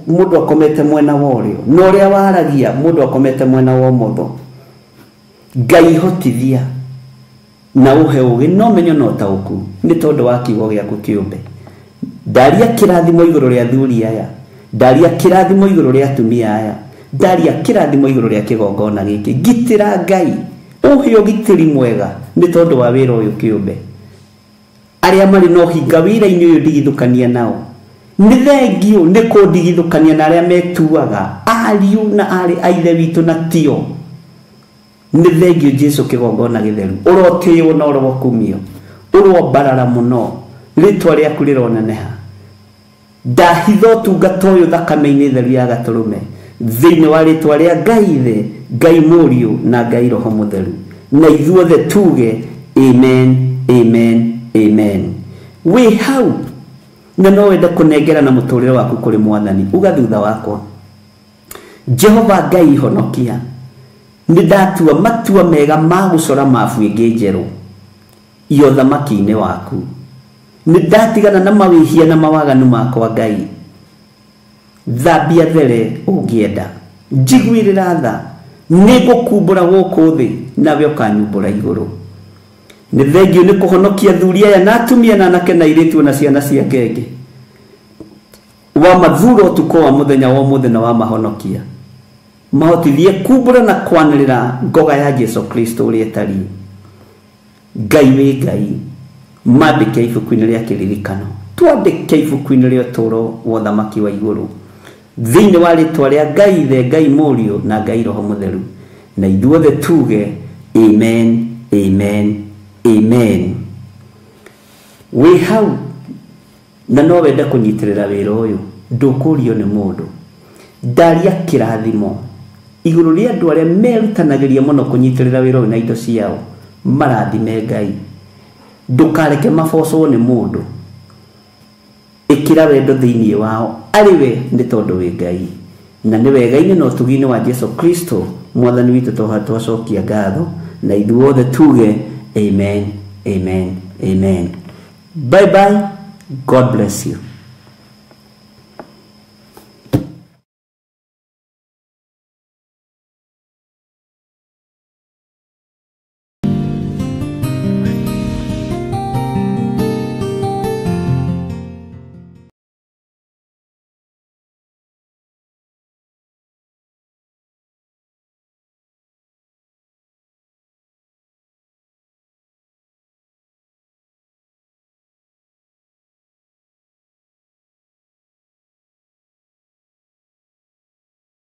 B: mũndũ akomete mwena wa ũrĩo na ũrĩa waragia mũndũ akomete mwena wa ũmotho. Ngai hotithia na ũhe ũgĩ no menyo na ũtaũku nĩ tondũ wa kiugo gĩaku kĩũmbe. Ndaria kĩrathimo igũrũ rĩa athuri aya, ndaria kĩrathimo igũrũ rĩa atumia aya, ndaria kĩrathimo igũrũ rĩa kĩgongona gĩkĩ. Ngitĩra Ngai, ũhe ũgitĩri mwega nĩ tondũ wa wĩra ũyũ kĩũmbe. Arĩa marĩ na ũhinga wĩra-inĩ ũyũ ndigithũkania nao. Nĩ thengio nĩ kũndigithũkania na arĩa metuaga ariũ na arĩ a ithe witũ na tio. Nĩ thengio Jesu kĩgongona gĩtheru. Ũrotĩĩo na ũrokumio. Ũrombarara mũno. Rĩtwa rĩaku rĩroneneha. Ndahitha ũtungata ũyũ thakame-inĩ theru ya gatũrũme. Thĩinĩ wa rĩtwa rĩa Ngai Ithe, Ngai Mũriũ na Ngai Roho Mũtheru. Na ithuothe tuge amen, amen, amen. Wĩ hau na no wende kũnengera na mũtũrĩre waku kũrĩ Mwathani, uga thutha wakwa. Jehova Ngai honokia. Nĩ ndatua matua mega ma gũcora mabu ĩngĩ njerũ ya ũthamaki-inĩ waku. Nĩ ndatigana na mawĩhia na mawaganu makwa Ngai. Thambia there ũngĩenda. Njiguĩrĩra tha. Nĩ ngũkumbũra gũkũ thĩ nawe ũkanyumbũra igũrũ. Nĩ thengio nĩ kũhonokia athuri aya na atumia na anake na airĩtu na ciana cia ngenge. Wa mathura ũtukũ wa mũthenya wa ũmũthĩ na wa mahonokia. Mahotithie kumbũra na kwanĩrĩra ngoga ya Jesu Kristo ũrĩa ĩtariĩ. Ngai wĩ Ngai. Mandĩke ibuku-inĩ rĩa kĩririkano. Twandĩke ibuku-inĩ rĩa ũtũũro wa ũthamaki wa igũrũ. Thĩinĩ wa rĩtwa rĩa Ngai Ithe, Ngai Mũriũ na Ngai Roho Mũtheru, na ithuothe tuge amen, amen, amen. Wĩ hau na no wende kũnyitĩrĩra wĩra ũyũ, ndũkũrio nĩ mũndũ. Ndaria kĩrathimo igũrũ rĩa andũ arĩa merutanagĩria mũno kũnyitĩrĩra wĩra ũyũ na indo ciao, marathime Ngai. Ndũkareke mabocwo nĩ mũndũ. Ĩkĩra wendo thĩinĩ wao arĩ we nĩ tondũ wĩ Ngai. Na nĩ wega-inĩ na ũtugi-inĩ wa Jesu Kristo mwathani witũ twacokia ngatho, na ithuothe tuge amen, amen, amen. Bye bye. God bless you.